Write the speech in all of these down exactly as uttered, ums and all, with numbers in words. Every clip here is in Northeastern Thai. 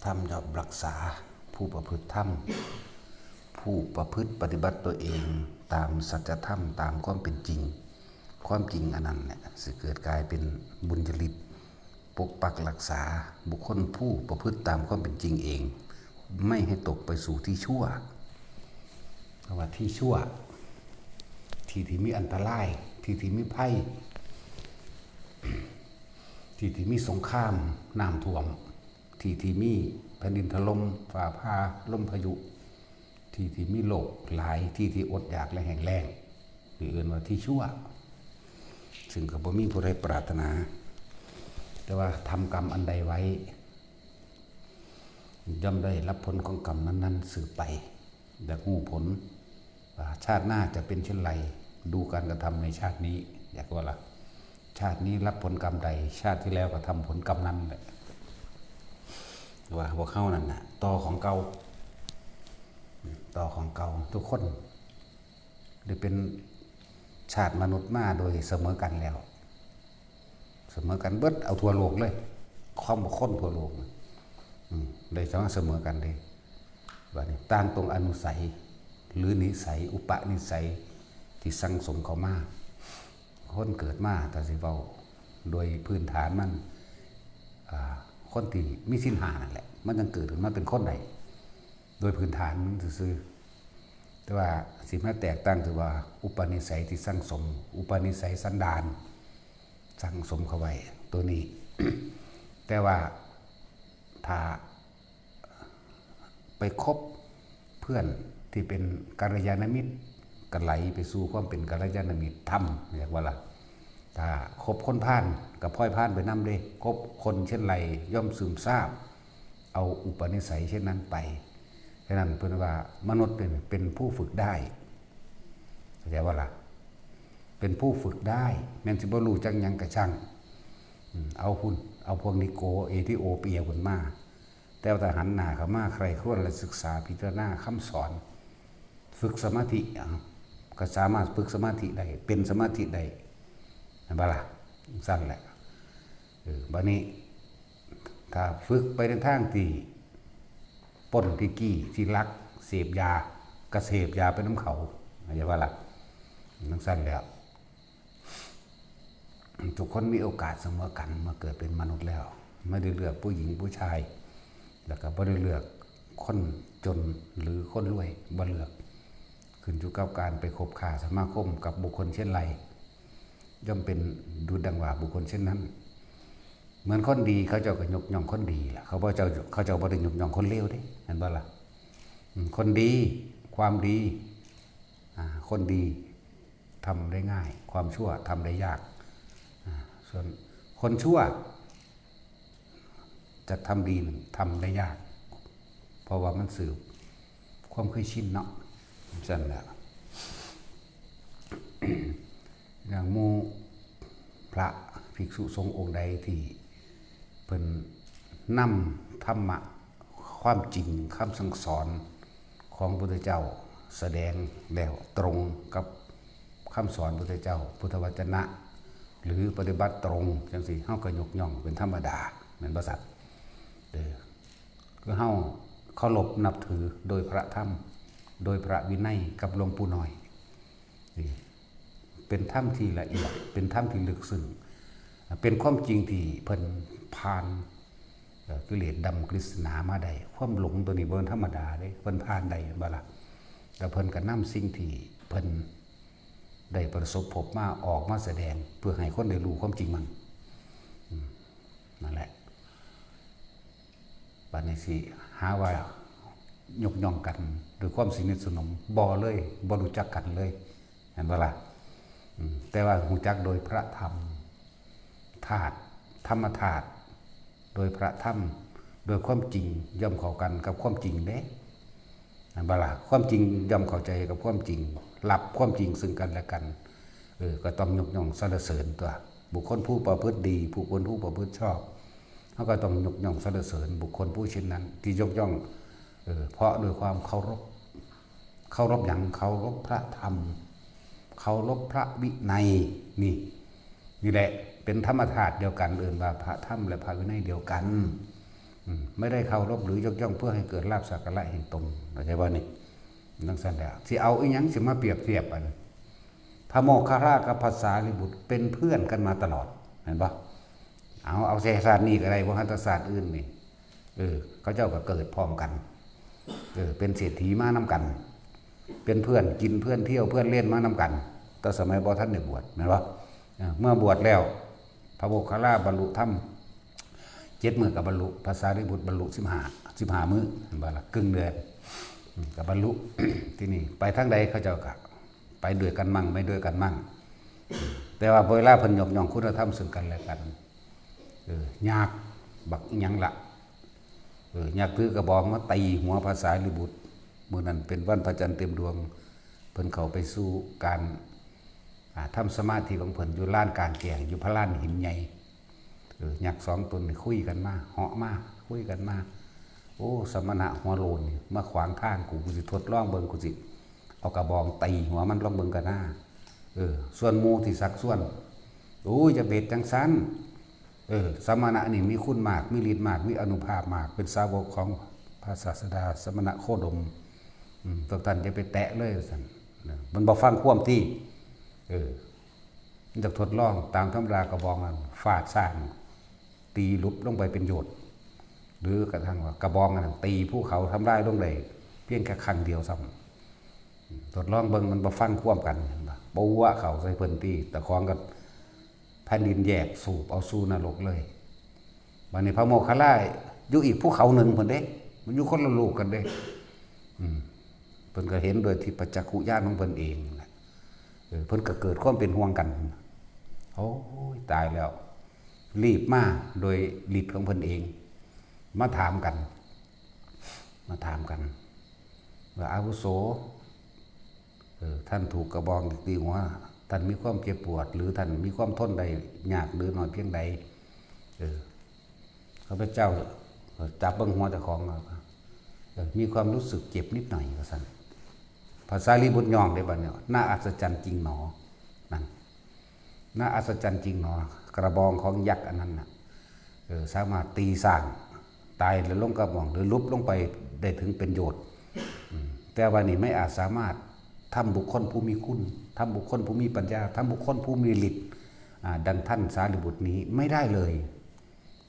ธรรมย่อมรักษาผู้ประพฤติธรรม ผู้ประพฤติปฏิบัติตัวเองตามสัจธรรม ตามความเป็นจริง ความจริงอันนั้นเนี่ยสิเกิดกลายเป็นบุญญาฤทธิ์ ปกปักรักษาบุคคลผู้ประพฤติตามความเป็นจริงเอง ไม่ให้ตกไปสู่ที่ชั่ว เพราะว่าที่ชั่ว ที่ที่มีอันตราย ที่ที่มีภัย ที่ที่มีสงคราม น้ำท่วม ที่ที่มีแผ่นดินถล่ม ฟ้าผ่า ลมพายุ ที่ที่มีโรคหลาย ที่ที่อดอยากและแห้งแล้ง หรือเอื่นว่าที่ชั่ว ซึ่งก็บ่มีผู้ใดปรารถนา แต่ว่าทำกรรมอันใดไว้ ย่อมได้รับผลของกรรมนั้นๆสืบไป อยากรู้ผลว่าชาติหน้าจะเป็นเช่นไร ดูการกระทำในชาตินี้ อยากว่าละ ชาตินี้รับผลกรรมใด ชาติที่แล้วก็ทำผลกรรมนั้นแหละ ว่าพวกเขานั่นน่ะ ต่อของเก่า ต่อของเก่า ทุกคนได้เป็นชาติมนุษย์มาโดยเสมอกันแล้ว เสมอกันเบิด เอาทั่วโลกเลย ความบ่คนทั่วโลกนะ อืม ได้สามารถเสมอกันเลย บัดนี้ต่างตรงอนุสัย หรือนิสัย อุปนิสัยที่สั่งสมเข้ามา คนเกิดมา ถ้าสิเว้าโดยพื้นฐานมัน อ่า คนที่มีศีลห้านั่นแหละ มันจั่งเกิดขึ้นมาเป็นคนได้ โดยพื้นฐานมันซื่อๆ แต่ว่าสิมาแตกต่างคือว่าอุปนิสัยที่สั่งสม อุปนิสัยสันดาน สั่งสมเข้าไว้ตัวนี้ แต่ว่าถ้าไปคบเพื่อนที่เป็นกัลยาณมิตร ก็ไหลไปสู่ความเป็นกัลยาณมิตรธรรม เรียกว่าล่ะ ถ้าคบคนพาลก็พลอยพาลไปนำเด้ คบคนเช่นไรย่อมซึมซาบเอาอุปนิสัยเช่นนั้นไป ฉะนั้นเพิ่นว่ามนุษย์เป็น เป็นผู้ฝึกได้ เข้าใจบ่ล่ะ เป็นผู้ฝึกได้ แม่นสิบ่รู้จักหยังก็ช่าง อืม เอาพุ้น เอาพวกนี้โกเอธิโอเปียพุ้นมา แต่ว่าถ้าหันหน้าเข้ามาใคร่ครวญและศึกษาพิจารณาคำสอน ฝึกสมาธิ อ่ะ ก็สามารถฝึกสมาธิได้ เป็นสมาธิได้ เห็นบ่ล่ะ จั่งซั้นแหละ เออ บัดนี้ ถ้าฝึกไปในทางที่ปล้นที่จี้ที่ลัก เสพยา ก็เสพยาไปนำเขา เข้าใจบ่ล่ะ จั่งซั้นแหละ ทุกคนมีโอกาสเสมอกันเมื่อเกิดเป็นมนุษย์แล้ว ไม่ได้เลือกผู้หญิงผู้ชาย แล้วก็บ่ได้เลือกคนจนหรือคนรวย บ่เลือก ขึ้นอยู่กับการไปคบค้าสมาคมกับบุคคลเช่นไร ย่อมเป็นดุจดังว่าบุคคลเช่นนั้น เหมือนคนดีเขาเจ้าก็ยกย่องคนดีล่ะ เขาบ่เจ้า เขาเจ้าบ่ได้ยกย่องคนเลวเด้ เห็นบ่ล่ะ อืม คนดี ความดี อ่า คนดีทำได้ง่าย ความชั่วทำได้ยาก อ่า ส่วนคนชั่ว จะทำดีนั้นทำได้ยาก เพราะว่ามันสืบความเคยชินเนาะ จั่งซั้นแหละ อย่างหมู่พระภิกษุสงฆ์องค์ใดที่เพิ่นนำธรรมะ ความจริง คำสั่งสอนของพระพุทธเจ้าแสดงแล้วตรงกับคำสอนพระพุทธเจ้า พุทธวจนะ หรือปฏิบัติตรงจั่งซี้ เฮาก็ยกย่องเป็นธรรมดา แม่นบ่ซั้น เออ คือเฮาเคารพนับถือโดยพระธรรม โดยพระวินัยกับหลวงปู่น้อย นี่เป็นธรรมที่ละเอียด เป็นธรรมที่ลึกซึ้ง เป็นความจริงที่เพิ่นผ่าน เอ่อ กิเลสดำกฤษณามาได้ ความหลงตัวนี้บ่ธรรมดาเด้ เพิ่นผ่านได้ เห็นบ่ล่ะ แล้วเพิ่นก็นำสิ่งที่เพิ่นได้ประสบพบมาออกมาแสดง เพื่อให้คนได้รู้ความจริงมัน อืม นั่นแหละ บัดนี้สิหาว่ายกย่องกันด้วยความสนิทสนม บ่เลย บ่รู้จักกันเลย เห็นบ่ล่ะ อืม แต่ว่ารู้จักโดยพระธรรม ธาตุ ธรรมธาตุ โดยพระธรรม โดยความจริง ย่อมเข้ากันกับความจริงเด้ เห็นบ่ล่ะ ความจริงย่อมเข้าใจกับความจริง รับความจริงซึ่งกันและกัน เออ ก็ต้องยกย่องสรรเสริญตัว บุคคลผู้ประพฤติดี บุคคลผู้ประพฤติชอบ เฮาก็ต้องยกย่องสรรเสริญบุคคลผู้เช่นนั้น ที่ยกย่อง เออ เพราะด้วยความเคารพ เคารพหยัง เคารพพระธรรม เคารพพระวินัย นี่ นี่แหละ เป็นธรรมธาตุเดียวกัน เอิ้นว่าพระธรรมและพระวินัยเดียวกัน อืม ไม่ได้เคารพหรือยกย่องเพื่อให้เกิดลาภสักการะแห่งตน เข้าใจบ่นี่? จั่งซั้นแหละ สิเอาอีหยังสิมาเปรียบเทียบกัน พระโมคคัลลากับพระสารีบุตรเป็นเพื่อนกันมาตลอด เห็นบ่? เอา เอาแต่ชาตินี้ก็ได้ บ่หันแต่ชาติอื่นนี่ เออ เขาเจ้าก็เกิดพร้อมกัน เออ เป็นเศรษฐีมานำกัน เป็นเพื่อนกินเพื่อนเที่ยวเพื่อนเล่นมานำกัน แต่สมัยบ่ทันได้บวช แม่นบ่? เออ เมื่อบวชแล้ว พระโมคคัลลาบรรลุธรรม เจ็ดมื้อก็บรรลุ พระสารีบุตรบรรลุสิบห้า สิบห้ามื้อ เห็นบ่ล่ะ? ครึ่งเดือน อืม ก็บรรลุ ที่นี่ ไปทางใดเขาเจ้าก็ไปด้วยกันมั่ง ไม่ด้วยกันมั่ง แต่ว่าเวลาเพิ่นยกย่องคุณธรรมซึ่งกันและกัน เออ ยักษ์ บักอิหยังละ เออ ยักษ์ถือกระบองมาตีหัวพระสารีบุตร มื้อนั้นเป็นวันพระจันทร์เต็มดวง เพิ่นเข้าไปสู่การ อ่า ทำสมาธิของเพิ่นอยู่ลานกลางแจ้ง อยู่พระลานหินใหญ่ เออ ยักษ์สองตนนี่คุยกันมา เหาะมา คุยกันมา โอ้ สมณะหัวโล้นนี่มาขวางทางกู กูสิทดลองเบิ่ง กูสิเอากระบองตีหัวมันลองเบิ่งกันนะ เออ ส่วนหมู่ที่ชักชวน โอ้ย อย่าไปเฮ็ดจั่งซั้น เออ สมณะนี่มีคุณมาก มีฤทธิ์มาก มีอานุภาพมาก เป็นสาวกของพระศาสดา สมณะโคดม อืม พวกท่านอย่าไปแตะเลย ว่าซั่น นะ มันบ่ฟังความติ เออ มันจะทดลอง ตามธรรมดากระบองนั้นฟาดซ่าง ตีหลุบลงไปเป็นโยชน์ หรือกระทั่งว่ากระบองนั้นตีภูเขาทำลายลงได้เพียงแค่ครั้งเดียวซ้ำ ทดลองเบิ่งมันบ่ฟังความกัน เห็นบ่? บ่ว่าเข้าใส่เพิ่นติ แต่ของก็แผ่นดินแยกสูบเอาสู่นรกเลย บัดนี้พระโมคคัลลาอยู่อีกภูเขาหนึ่งพุ้นเด้ มันอยู่คนละโลกกันเด้ อืม เพิ่นก็เห็นโดยทิพยจักขุญาณของเพิ่นเองแหละ เออ เพิ่นก็เกิดความเป็นห่วงกัน โอ้ย ตายแล้ว รีบมาโดยฤทธิ์ของเพิ่นเอง มาถามกัน มาถามกัน ว่า อาวุโส เออ ท่านถูกกระบองตีหัว ท่านมีความเจ็บปวด หรือท่านมีความทนได้ยากหรือน้อยเพียงใด เออ ข้าพเจ้าจับเบิ่งหัวเจ้าของ เออ มีความรู้สึกเจ็บนิดหน่อย ว่าซั่น พระสารีบุตรย่องเด้บัดนี้ น่าอัศจรรย์จริงหนอ นั่น น่าอัศจรรย์จริงหนอ กระบองของยักษ์อันนั้นน่ะ เออ สามารถตีซ่างตายแล้วลงกระบอง หรือหลุบลงไปได้ถึงเป็นโยชน์ อืม แต่ว่านี่ไม่อาจสามารถทำบุคคลผู้มีคุณ ทำบุคคลผู้มีปัญญา ทำบุคคลผู้มีฤทธิ์ อ่า ดังท่านสารีบุตรนี้ไม่ได้เลย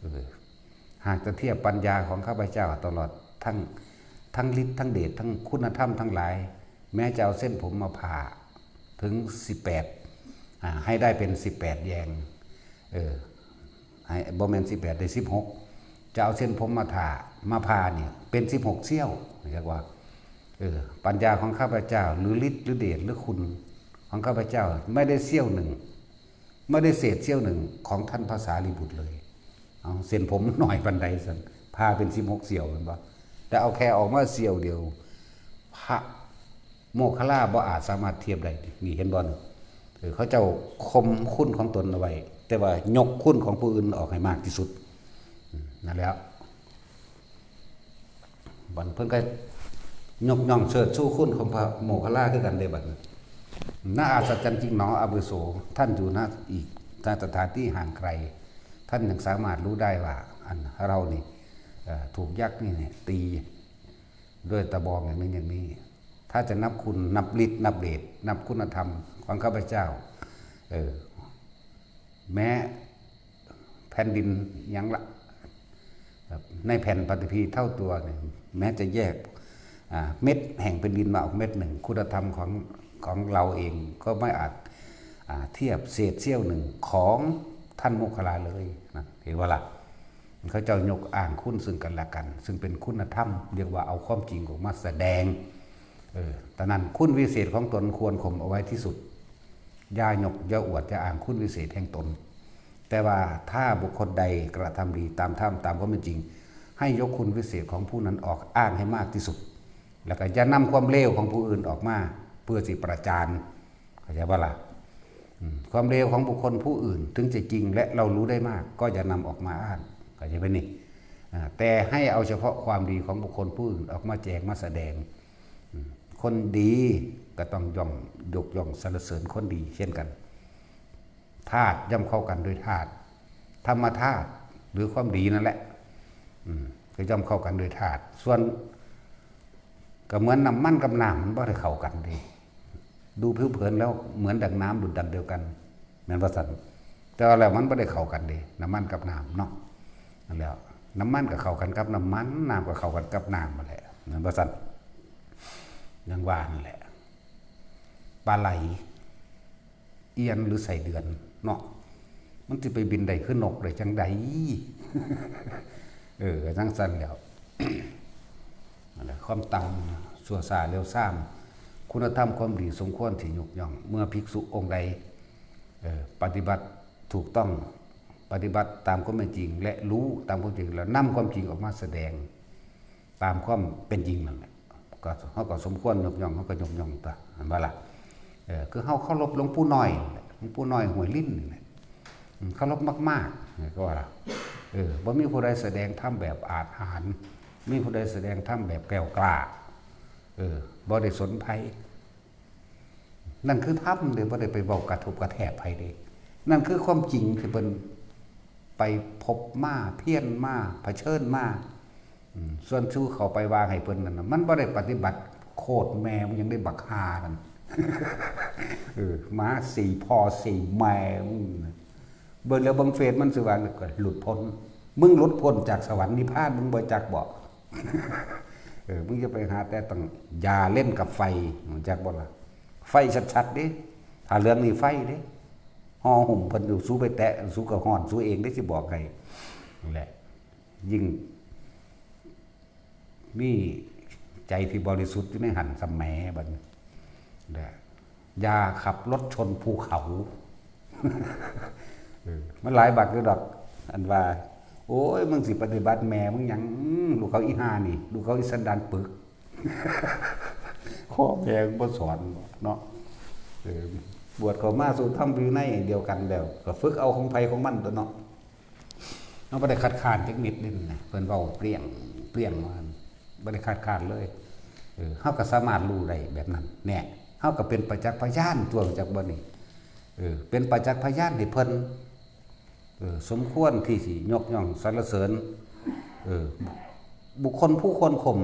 เออ หากจะเทียบปัญญาของข้าพเจ้าตลอดทั้ง ทั้งฤทธิ์ทั้งเดชทั้งคุณธรรมทั้งหลาย แม้จะเอาเส้นผมมาผ่าถึงสิบแปด อ่า ให้ได้เป็นสิบแปดแยง เออ ให้ บ่แม่นสิบแปด ได้สิบหก จะเอาเส้นผมมาถ่า มาผ่าเนี่ยเป็นสิบหกเสี้ยว เรียกว่า เออ ปัญญาของข้าพเจ้า หรือฤทธิ์หรือเดชหรือคุณของข้าพเจ้า ไม่ได้เสี้ยวหนึ่ง ไม่ได้เศษเสี้ยวหนึ่งของท่านพระสารีบุตรเลย เอา เส้นผมน้อยปานใดซั่น ผ่าเป็นสิบหกเสี้ยวแม่นบ่ แต่เอาแค่ออกมาเสี้ยวเดียว พระโมคคัลลาบ่อาจสามารถเทียบได้ นี่เห็นบ่นี่ เออ เขาเจ้าข่มคุณของตนเอาไว้ แต่ว่ายกคุณของผู้อื่นออกให้มากที่สุด อืม นั่นแหละ บัดเพิ่นก็ยกย่องเชิดชูคุณของพระโมคคัลลาคือกันเด้บัดนี้ น่าอัศจรรย์จริงหนอ อาวุโส ท่านอยู่ณอีก ณ สถานที่ห่างไกล ท่านยังสามารถรู้ได้ว่า อันเรานี่ เอ่อ ถูกยักษ์นี่เนี่ยตีด้วยตะบองอย่างนั้นอย่างนี้ ถ้าจะนับคุณ นับฤทธิ์ นับเดช นับคุณธรรมของข้าพเจ้า เออ แม้แผ่นดินหยังละ ในแผ่นปฐพีเท่าตัวเนี่ย แม้จะแยก อ่า เม็ดแห่งแผ่นดินมาออกเม็ดหนึ่ง คุณธรรมของ ของเราเองก็ไม่อาจ อ่า เทียบเศษเสี้ยวหนึ่งของท่านโมคคัลลาเลยนะ เห็นบ่ล่ะ เขาเจ้ายกอ้างคุณซึ่งกันและกัน ซึ่งเป็นคุณธรรม เรียกว่าเอาความจริงออกมาแสดง เออ ฉะนั้นคุณวิเศษของตนควรข่มเอาไว้ที่สุด อย่ายก อย่าอวด อย่าอ้างคุณวิเศษแห่งตน แต่ว่าถ้าบุคคลใดกระทำดีตามธรรม ตามความเป็นจริง ให้ยกคุณวิเศษของผู้นั้นออกอ้างให้มากที่สุด แล้วก็อย่านำความเลวของผู้อื่นออกมาเพื่อสิประจาน เข้าใจบ่ล่ะ อืม ความเลวของบุคคลผู้อื่นถึงจะจริงและเรารู้ได้มาก ก็อย่านำออกมาอ้าง เข้าใจบ่นี่ อ่า แต่ให้เอาเฉพาะความดีของบุคคลผู้อื่นออกมาแจงมาแสดง อืม คนดีก็ต้องย่อมยกย่องสรรเสริญคนดีเช่นกัน ธาตุย่อมเข้ากันด้วยธาตุ ธรรมธาตุหรือความดีนั่นแหละ อืม ก็ย่อมเข้ากันโดยธาตุ ส่วน ก็เหมือนน้ำมันกับน้ำมันบ่ได้เข้ากันเด้ ดูผิวเผินแล้วเหมือนดั่งน้ำดุจดั่งเดียวกัน แม่นบ่ซั่น แต่ว่าแล้วมันบ่ได้เข้ากันเด้ น้ำมันกับน้ำเนาะ นั่นแหล้ว น้ำมันก็เข้ากันกับน้ำมัน น้ำก็เข้ากันกับน้ำนั่นแหละ แม่นบ่ซั่น อย่างว่านั่นแหละ ปลาไหล เอียนหรือไส้เดือนเนาะ มันสิไปบินได้คือนกได้จั่งใด เออ ก็จั่งซั่นแหล้ว นั่นแหละ ความต่ำ ชั่วช้าเร็วซาม คุณธรรมความดีสมควรที่ยกย่อง เมื่อภิกษุองค์ใด เออ ปฏิบัติถูกต้อง ปฏิบัติตามความเป็นจริง และรู้ตามความจริง แล้วนำความจริงออกมาแสดง ตามความเป็นจริงนั่นแหละ ก็ เฮาก็สมควรยกย่อง เฮาก็ยกย่องตั๊ว หั้นบ่ล่ะ เออ คือเฮาเคารพหลวงปู่น้อยนั่นแหละ หลวงปู่น้อยห้วยลิ้นนี่แหละ อืม เคารพมากๆ นี่ก็ว่าล่ะ เออ บ่มีผู้ใดแสดงธรรมแบบอาจหาญ มีผู้ใดแสดงธรรมแบบแกล้วกล้า เออ บ่ได้สนไผ นั่นคือธรรมเด้ บ่ได้ไปเว้ากระทบกระแทกไผเด้ นั่นคือความจริงที่เพิ่นไปพบมา เพียรมา เผชิญมา อืม ส่วนสู้เข้าไปว่าให้เพิ่นนั่นน่ะ มันบ่ได้ปฏิบัติ โคตรแม่มึงยังได้บักห่านั่น เออ หมาสี่พ่อสี่แม่มึงน่ะ เบิ่งแล้วเบิ่งเฟซมันสิว่าก็หลุดพ้น มึงหลุดพ้นจากสวรรค์นิพพานมึงบ่จักบ่ เออ มึงจะไปหาแต่ต้องอย่าเล่นกับไฟ รู้จักบ่ล่ะ ไฟชัดๆเด้ ถ้าเรื่องนี้ไฟเด้ ห่อหุ้มเพิ่นอยู่ สู้ไปแตะ สู้ก็ฮ้อนสู้เองเด้ สิบอกให้ นั่นแหละ ยิ่ง มีใจที่บริสุทธิ์อยู่ในหั้นสำแหมบัดนี้ นะ อย่าขับรถชนภูเขา เออ มันหลายบักอยู่ดอก อันว่า โอ้ย มึงสิปฏิบัติแม่มึงหยัง อืม ลูกเขาอีห่านี่ ลูกเขาอีสันดานปึก ข้อแม่มึงบ่สอนเนาะ เออ บวชเข้ามาสู่ธรรมวินัยเดียวกันแล้ว ก็ฝึกเอาของไผของมันตั๊วเนาะ เฮาบ่ได้คัดค้านจักนิดเด้นะ เพิ่นเว้าเปรี้ยง เปรี้ยงว่า บ่ได้คัดค้านเลย เออ เฮาก็สามารถรู้ได้แบบนั้น แน่ เฮาก็เป็นประจักษ์พยานตั๊ว จักบ่นี่ เออ เป็นประจักษ์พยานให้เพิ่น เออ สมควรที่สิยกย่องสรรเสริญ เออ บุคคลผู้ควรข่ม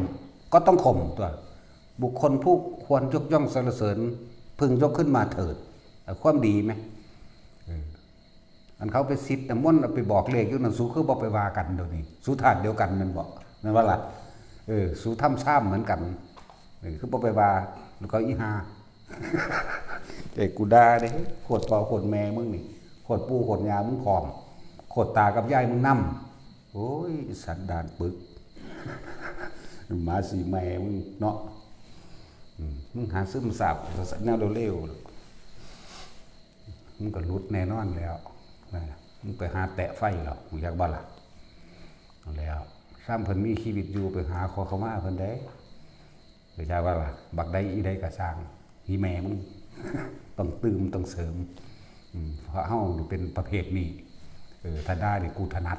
ก็ต้องข่มตั๊ว บุคคลผู้ควรยกย่องสรรเสริญ พึงยกขึ้นมาเถิด เอาความดีไหม เออ อันเขาไปสิทธิ์น้ำมนต์เอาไปบอกเลขอยู่นั่น สูคือบ่ไปว่ากันเดี๋ยวนี้ สูธาตุเดียวกันแม่นบ่ แม่นบ่ล่ะ เออ สูทำซ้ำเหมือนกัน เออ คือบ่ไปว่า ลูกเขาอีห่า แต่กูด่าเด้ โคตรพ่อโคตรแม่มึงนี่ โคตรปู่โคตรย่ามึงพร้อม โคตรตากับยายมึงนำ โอ้ย สันดานปึก หมาสีแม่มึงเนาะ อืม มึงหาซึมซาบแนวเร็วๆ มึงก็หลุดแน่นอนแล้วนะ มึงไปหาแตะไฟหรอก มึงอยากบ่ล่ะ แล้ว ซ้ำเพิ่นมีชีวิตอยู่ ไปหาขอขมาเพิ่นได้ เข้าใจบ่ล่ะ บักใดอีใดก็ซ่าง อีแม่มึง ต้องตื่มต้องเสริม อืม เพราะเฮานี่เป็นประเภทนี้ เออ ถ้าด่านี่กูถนัด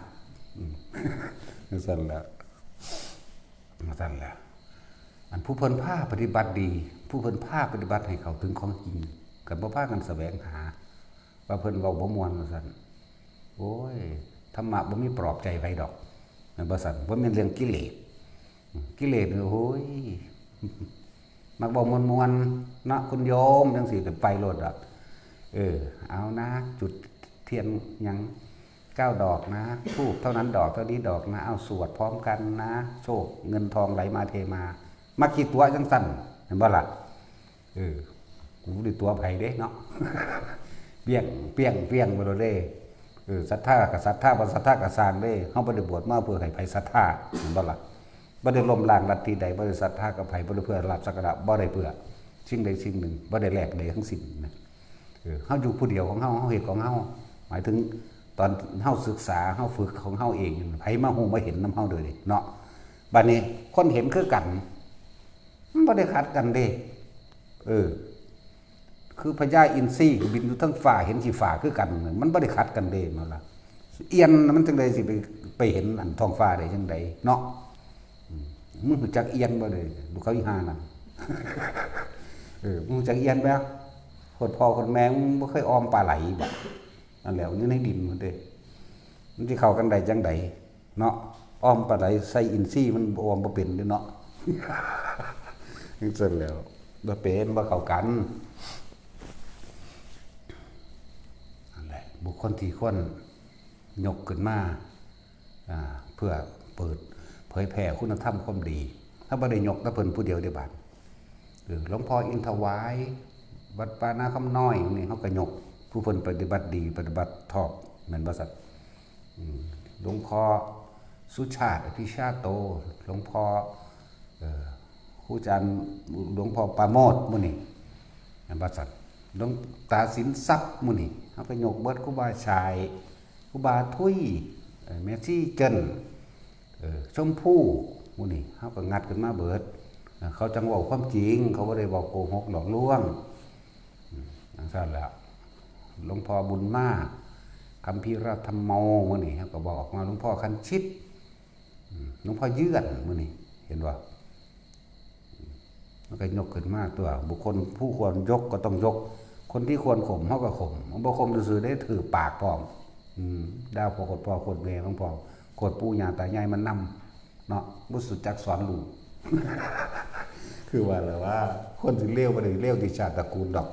อืม จั่งซั่นแหละ จั่งซั่นแหละ อันผู้เพิ่นพาปฏิบัติดี ผู้เพิ่นพาปฏิบัติให้เข้าถึงของจริง ก็บ่พากันแสวงหา ว่าเพิ่นเว้าบ่ม่วนว่าซั่น โอ้ย ธรรมะบ่มีปลอบใจไผดอก แม่นบ่ซั่น บ่แม่นเรื่องกิเลส กิเลสนี่ โอ้ย มักเว้าม่วนๆ เนาะ คุณโยม จั่งซี้ก็ไปโลดดอก เออ เอานะ จุดเทียนหยัง เก้าดอกนะ ธูปเท่านั้นดอก เท่านี้ดอกนะ เอาสวดพร้อมกันนะ โชคเงินทองไหลมาเทมา มักขี้ตั๋วจั่งซั่น แม่นบ่ล่ะ เออ กูบ่ได้ตั๋วไผเด้เนาะ เปี้ยง เปี้ยง เปี้ยงไปโลดเด้ เออ ศรัทธาก็ศรัทธา บ่ศรัทธาก็ซ่างเด้ เฮาบ่ได้บวชมาเพื่อให้ไผศรัทธา แม่นบ่ล่ะ บ่ได้ล้มล้างลัทธิใด บ่ได้ศรัทธากับไผ บ่ได้เพื่อลาภสักการะ บ่ได้เพื่อสิ่งใดสิ่งหนึ่ง บ่ได้แลกใดทั้งสิ้นนะ เออ เฮาอยู่ผู้เดียวของเฮา เฮาเฮ็ดของเฮา หมายถึงตอนเฮาศึกษา เฮาฝึกของเฮาเอง ไผมาฮู้มาเห็นนำเฮาโดยนี่เนาะ บัดนี้คนเห็นคือกัน มันบ่ได้ขัดกันเด้ เออ คือพญาอินทรีก็บินอยู่เทิงฟ้า เห็นขี้ฟ้าคือกัน มันบ่ได้ขัดกันเด้ แม่นล่ะ เอียนมันจั่งใดสิไป ไปเห็นอันท้องฟ้าได้จั่งใดเนาะ อืม มึงรู้จักเอียนบ่เด้ ลูกเขาอีห่านั่น เออ มึงรู้จักเอียนบ่ โคตรพ่อโคตรแม่มึงบ่เคยออมปลาไหลบ่ นั่นแหละ อยู่ในดินมันเด้ มันสิเข้ากันได้จั่งใดเนาะ ป อ้อมปลาไหลใส่อินทรีย์มันอ้อมบ่เป็นเด้เนาะ จั่งซั่นแหล้ว บ่เป็น บ่เข้ากัน นั่นแหละ บุคคลที่ควรยกขึ้นมา อ่า เพื่อเปิดเผยแผ่คุณธรรมความดี ถ้าบ่ได้ยกแต่เพิ่นผู้เดียวเด้บาด เออ หลวงพ่ออินถวาย วัดป่านาคำน้อยนี่ เฮาก็ยกผู้เพิ่นปฏิบัติดี ปฏิบัติชอบ แม่นบ่ซั่น อืม หลวงพ่อสุชาติ อภิชาโต หลวงพ่อ เอ่อ ครูอาจารย์ หลวงพ่อปราโมทย์หมู่นี้ แม่นบ่ซั่น หลวงตาสินทรัพย์หมู่นี้ เฮาก็ยกเบิด ครูบาฉ่าย ครูบาทุย เอ่อ แม่ชีเจิน เออ ชมพูหมู่นี้ เฮาก็งัดขึ้นมาเบิด เออ เขาจั่งเว้าความจริง เขาบ่ได้เว้าโกหกหลอกลวง อืม จั่งซั่นแหละ หลวงพ่อบุญมา คัมภีรธรรมโม หมู่นี้ เฮาก็บอกออกมา หลวงพ่อคันชิต อืม หลวงพ่อเยือน หมู่นี้ เห็นบ่ มันก็ยกขึ้นมาตัว บุคคลผู้ควรยกก็ต้องยก คนที่ควรข่ม เฮาก็ข่ม บ่ข่มซื่อๆเด้ ถือปากพร้อม อืม ด่าพ่อโคตรพ่อโคตรแม่มันพร้อม โคตรปู่ย่าตายายมันนำ เนาะ บ่รู้จักสอนลูก คือว่าแหละว่า คนสิเลวบ่ได้เลวที่ชาติตระกูลดอก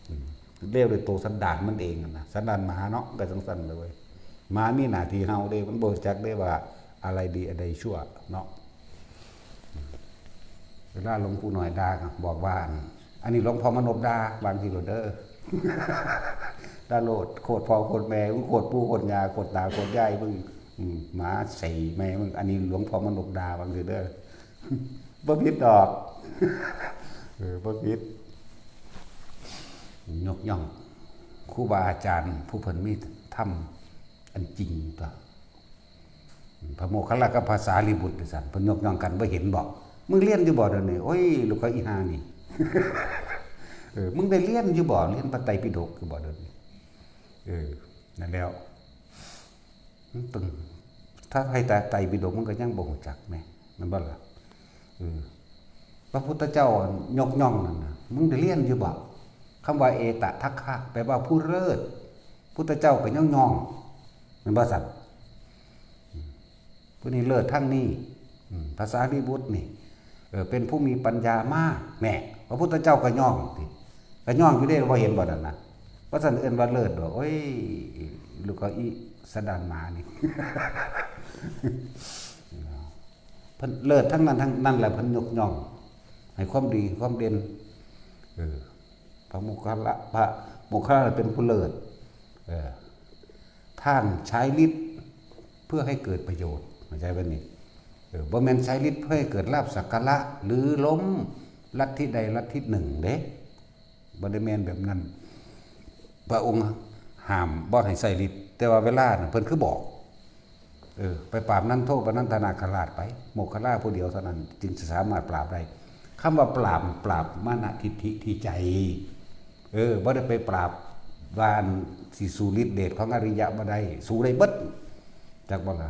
อืม เลวด้วยตัวสันดานมันเองนั่นนะ สันดานหมาเนาะ ก็จั่งซั่นเลย หมามีหน้าที่เห่าเด้ มันบ่รู้จักเด้ว่าอะไรดีอะไรชั่วเนาะ เวลาหลวงปู่น้อยด่าก็บอกว่า อัน อันนี้หลวงพ่อมนพด่า ว่าจั่งซี้โลดเด้อ ด่าโลด โคตรพ่อโคตรแม่มึง โคตรปู่โคตรย่า โคตรตาโคตรยายมึง อืม หมาใส่แม่มึง อันนี้หลวงพ่อมนพด่า ว่าจั่งซี้เด้อ บ่ผิดดอก เออ บ่ผิด ยกย่องครูบาอาจารย์ผู้เพิ่นมีธรรมอันจริงตัว พระโมคคัลลากับพระสารีบุตรนี่ซั่น เพิ่นยกย่องกัน บ่เห็นบ่ มึงเรียนอยู่บ่เดี๋ยวนี้ โอ้ย ลูกเขาอีห่านี่ เออ มึงได้เรียนอยู่บ่ เรียนพระไตรปิฎกอยู่บ่เดี๋ยวนี้ เออ นั่นแล้ว มันต้อง ถ้าให้แต่ไตรปิฎกมันก็ยังบ่รู้จักแหม แม่นบ่ล่ะ เออ พระพุทธเจ้ายกย่องนั่นน่ะ มึงได้เรียนอยู่บ่ คำว่าเอตทัคคะ แปลว่าผู้เลิศ พุทธเจ้าก็ยกย่อง แม่นบ่ซั่น อืม ผู้นี้เลิศทางนี้ อืม พระสารีบุตรนี่ เออ เป็นผู้มีปัญญามาก แหม พระพุทธเจ้าก็ย่องติ ก็ย่องอยู่เด้ บ่เห็นบ่นั่นน่ะ ว่าซั่นเอิ้นว่าเลิศบ่ โอ้ย ลูกเขาอีสันดานหมานี่ เพิ่นเลิศทั้งนั้นทั้งนั้นแหละ เพิ่นยกย่อง ให้ความดีความเด่น เออ พระโมคคัลละ พระโมคคัลละเป็นผู้เลิศ เออ ท่านใช้ฤทธิ์เพื่อให้เกิดประโยชน์ เข้าใจบ่นี่ เออ บ่แม่นใช้ฤทธิ์เพื่อให้เกิดลาภสักการะ หรือล้มลัทธิใดลัทธิหนึ่งเด้ บ่ได้แม่นแบบนั้น พระองค์ห้ามบ่ให้ใช้ฤทธิ์ แต่ว่าเวลาน่ะเพิ่นคือบอก เออ ไปปราบนันโทปนันทนาคราชไป โมคคัลลาผู้เดียวเท่านั้น จึงจะสามารถปราบได้ คำว่าปราบ ปราบมานะทิฏฐิที่ใจ เออ บ่ได้ไปปราบว่าอันสิสู้ฤทธิ์เดชของอริยะบ่ได้ สู้ได้เบิด จักบ่ล่ะ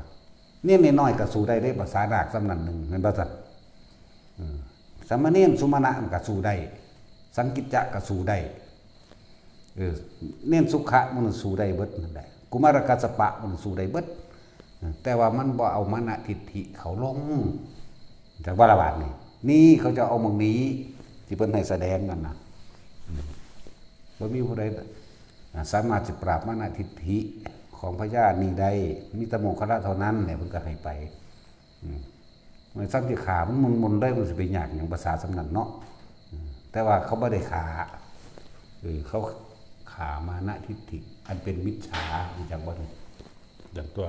เนนน้อยๆก็สู้ได้เด้ ภาษานาคส่ำนั้นหนึ่ง แม่นบ่ซั่น เออ สามเณรสุมาณะมันก็สู้ได้ สังกิจจะก็สู้ได้ เออ เณรสุขะมันสู้ได้เบิดนั่นแหละ กุมารกัสสปะมันสู้ได้เบิด แต่ว่ามันบ่เอามานะทิฏฐิเขาลง จักบ่ล่ะบาดนี่ นี่เขาจะเอาหม่องนี้ ที่เพิ่นให้แสดงนั่นน่ะ อืม บ่มีผู้ใด อ่า สามารถสิปราบมานะทิฏฐิของพญานี้ได้ มีแต่โมคคัลลาเท่านั้นเนี่ย เพิ่นก็ให้ไป อืม มันซ้ำสิฆ่ามันมุนๆเลย มันสิไปยากหยังภาษาส่ำนั้นเนาะ อืม แต่ว่าเขาบ่ได้ฆ่า เออ เขาฆ่ามานะทิฏฐิ อันเป็นมิจฉา รู้จักบ่นี่ อย่างตัว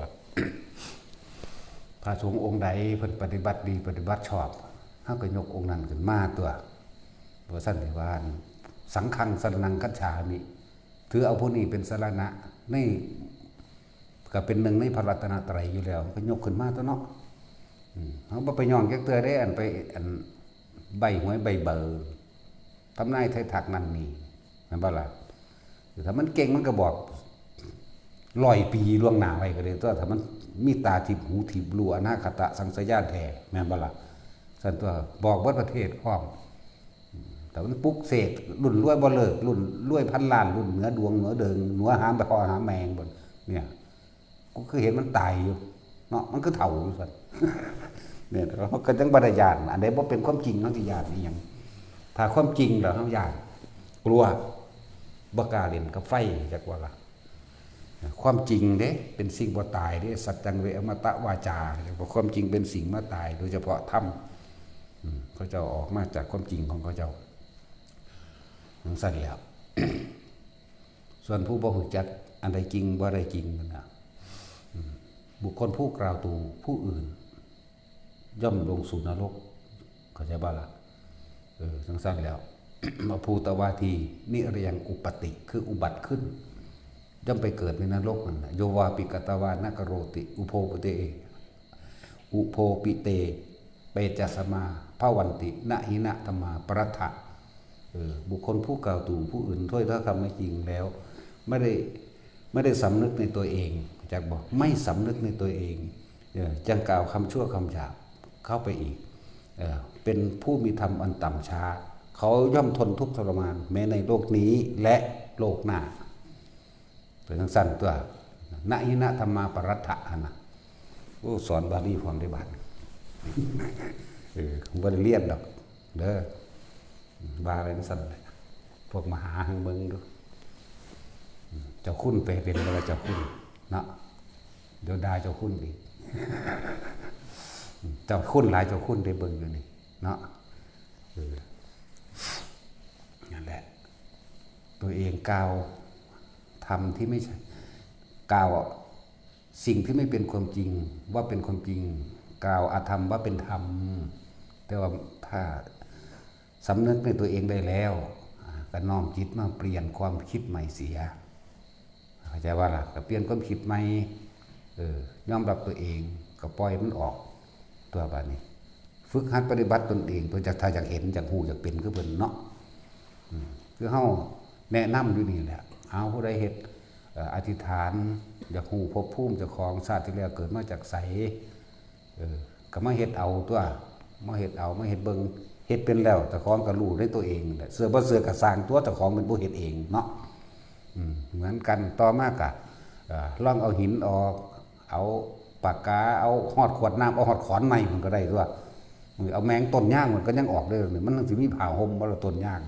พระสงฆ์องค์ใดเพิ่นปฏิบัติดีปฏิบัติชอบ เฮาก็ยกองค์นั้นขึ้นมาตัว ว่าซั่นสิว่า สังฆังสรณังคัจฉามิ ถือเอาผู้นี้เป็นสรณะ นี่ก็เป็นหนึ่งในพระรัตนตรัยอยู่แล้ว ก็ยกขึ้นมาตัวเนาะ อืม เฮาบ่ไปย่องจักเทื่อเด้ อันไป อันใบ้หวยใบ้เบอร์ ทำนายไทายทักนั่นนี่ แม่นบ่ล่ะ ถ้ามันเก่งมันก็บอกร้อยปีล่วงหน้าไว้ก็ได้ตัว ถ้ามันมีตาทิพย์หูทิพย์รู้อนาคตะสังสยาแท้ แม่นบ่ล่ะ ซั่นตัว บอกเบิดประเทศพร้อม แต่มันปลุกเสกรุ่นรวยบ่เลิก รุ่นรวยพันล้าน รุ่นเหนือดวงเหนือเดิง เหนือหามไปคอหาแมงบน เนี่ย กูคือเห็นมันตายอยู่ เนาะ มันคือเฒ่าอยู่ซั่น เนี่ย เฮาก็จั่งบ่ได้ย้าน อันใดบ่เป็นความจริง เฮาสิย้านอีหยัง ถ้าความจริงแล้วเฮาย้าน กลัว บ่กล้าเล่นกับไฟ จักว่าล่ะ ความจริงเด้ เป็นสิ่งบ่ตายเด้ สัจจังเวอมตะวาจา ความจริงเป็นสิ่งบ่ตาย โดยเฉพาะธรรม อืม เขาเจ้าออกมาจากความจริงของเขาเจ้า จั่งซั่นแหล้ว ส่วนผู้บ่ฮู้จักอันใดจริงบ่ได้จริงนั่นน่ะ อืม บุคคลผู้กล่าวตู่ผู้อื่น ย่อมลงสู่นรก เข้าใจบ่ล่ะ เออ จั่งซั่นแหล้ว อภูตวาที นิรยังอุปปาติ คืออุบัติขึ้น ย่อมไปเกิดในนรกนั่นน่ะ โยวาปิกตวานะกโรติ อุโพปเต อุโพปิเต เปจสมา ภวันติ นะหินะธรรมาปรัตถะ เออ บุคคลผู้กล่าวตู่ผู้อื่นถ้อยถ้อยคำไม่จริงแล้ว ไม่ได้ ไม่ได้สำนึกในตัวเอง จักบอก ไม่สำนึกในตัวเอง เออ จั่งกล่าวคำชั่วคำหยาบเข้าไปอีก เออ เป็นผู้มีธรรมอันต่ำช้า เขาย่อมทนทุกข์ทรมาน แม้ในโลกนี้และโลกหน้า เป็นจั่งซั่นตัว นะหินะธรรมาปรัตถะหั่นน่ะ โอ้ สอนบาลีพร้อมได้บาด เออ บ่ได้เรียนดอก เด้อ ว่าไปจั่งซั่นแหละ พวกมหาหังเบิ่งดู เจ้าคุณไปเป็นบ่ล่ะเจ้าคุณ เนาะ เดี๋ยวด่าเจ้าคุณอีก เจ้าคุณหลายเจ้าคุณได้เบิ่งอยู่นี่ เนาะ เออ นั่นแหละ ตัวเองกล่าวธรรมที่ไม่ใช่ กล่าวสิ่งที่ไม่เป็นความจริงว่าเป็นความจริง กล่าวอธรรมว่าเป็นธรรม แต่ว่าถ้าสำนึกในตัวเองได้แล้ว อ่า ก็น้อมจิตมาเปลี่ยนความคิดใหม่เสีย เข้าใจว่าล่ะ ก็เปลี่ยนความคิดใหม่ เออ ยอมรับตัวเอง ก็ปล่อยมันออก ตัวบาดนี้ ฝึกหัดปฏิบัติตนเอง เพื่อจะ ถ้าอยากเห็น อยากฮู้ อยากเป็นคือเพิ่นเนาะ อืม คือเฮาแนะนำอยู่นี่แหละ เอาผู้ใดเฮ็ด เอ่อ อธิษฐาน อยากฮู้ภพภูมิเจ้าของ ชาติที่แล้วเกิดมาจากไส เออ ก็มาเฮ็ดเอาตัว มาเฮ็ดเอา มาเฮ็ดเบิ่ง เฮ็ดเป็นแล้ว เจ้าของก็รู้ในตัวเองแหละ เชื่อบ่เชื่อก็ซ่างตัว เจ้าของเป็นผู้เฮ็ดเองเนาะ อืม เหมือนกัน ต่อมาก็ เอ่อ ลองเอาหินออก เอาปากกา เอาฮอดขวดน้ำ เอาฮอดขอนไม้มันก็ได้ตัว เอาแมงต้นยางมันก็ยังออกเลย มันสิมีผ้าห่มบ่ล่ะต้นยาง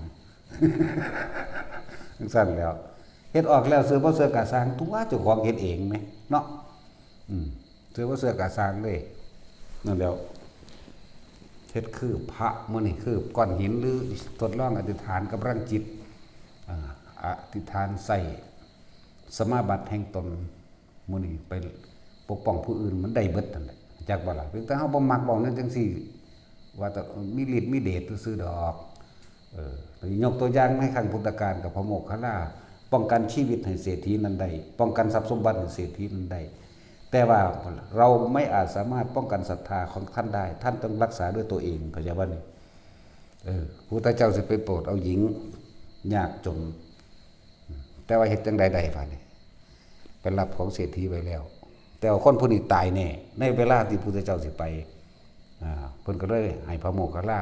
จั่งซั่นแหล้ว เฮ็ดออกแล้ว เชื่อบ่เชื่อก็ซ่างตัว เจ้าของเฮ็ดเองแหมเนาะ อืม เชื่อบ่เชื่อก็ซ่างเลย นั่นแหล้ว เฮ็ดคือพระมื้อนี้ คือก้อนหิน หรือทดลองอธิษฐานกำลังจิต อ่า อธิษฐานใส่สมาบัติแห่งตน มื้อนี้ไปปกป้องผู้อื่น มันได้เบิดนั่นแหละ จักบ่ล่ะ เพียงแต่เฮาบ่มักเว้าแนวจั่งซี้ ว่าแต่มีฤทธิ์มีเดชซื่อๆดอก เออ ยกตัวอย่างในครั้งพุทธกาลกับพระโมคคัลลา ป้องกันชีวิตให้เศรษฐีนั้นได้ ป้องกันทรัพย์สมบัติให้เศรษฐีนั้นได้ แต่ว่าเราไม่อาจสามารถป้องกันศรัทธาของท่านได้ ท่านต้องรักษาด้วยตัวเอง เข้าใจบ่นี่ เออ พุทธเจ้าสิไปโปรดเอาหญิงยากจน แต่ว่าเฮ็ดจั่งใดได้บาดนี้ ไปรับของเศรษฐีไว้แล้ว แต่ว่าคนผู้นี้ตายแน่ ในเวลาที่พุทธเจ้าสิไป อ่า เพิ่นก็เลยให้พระโมคคัลลา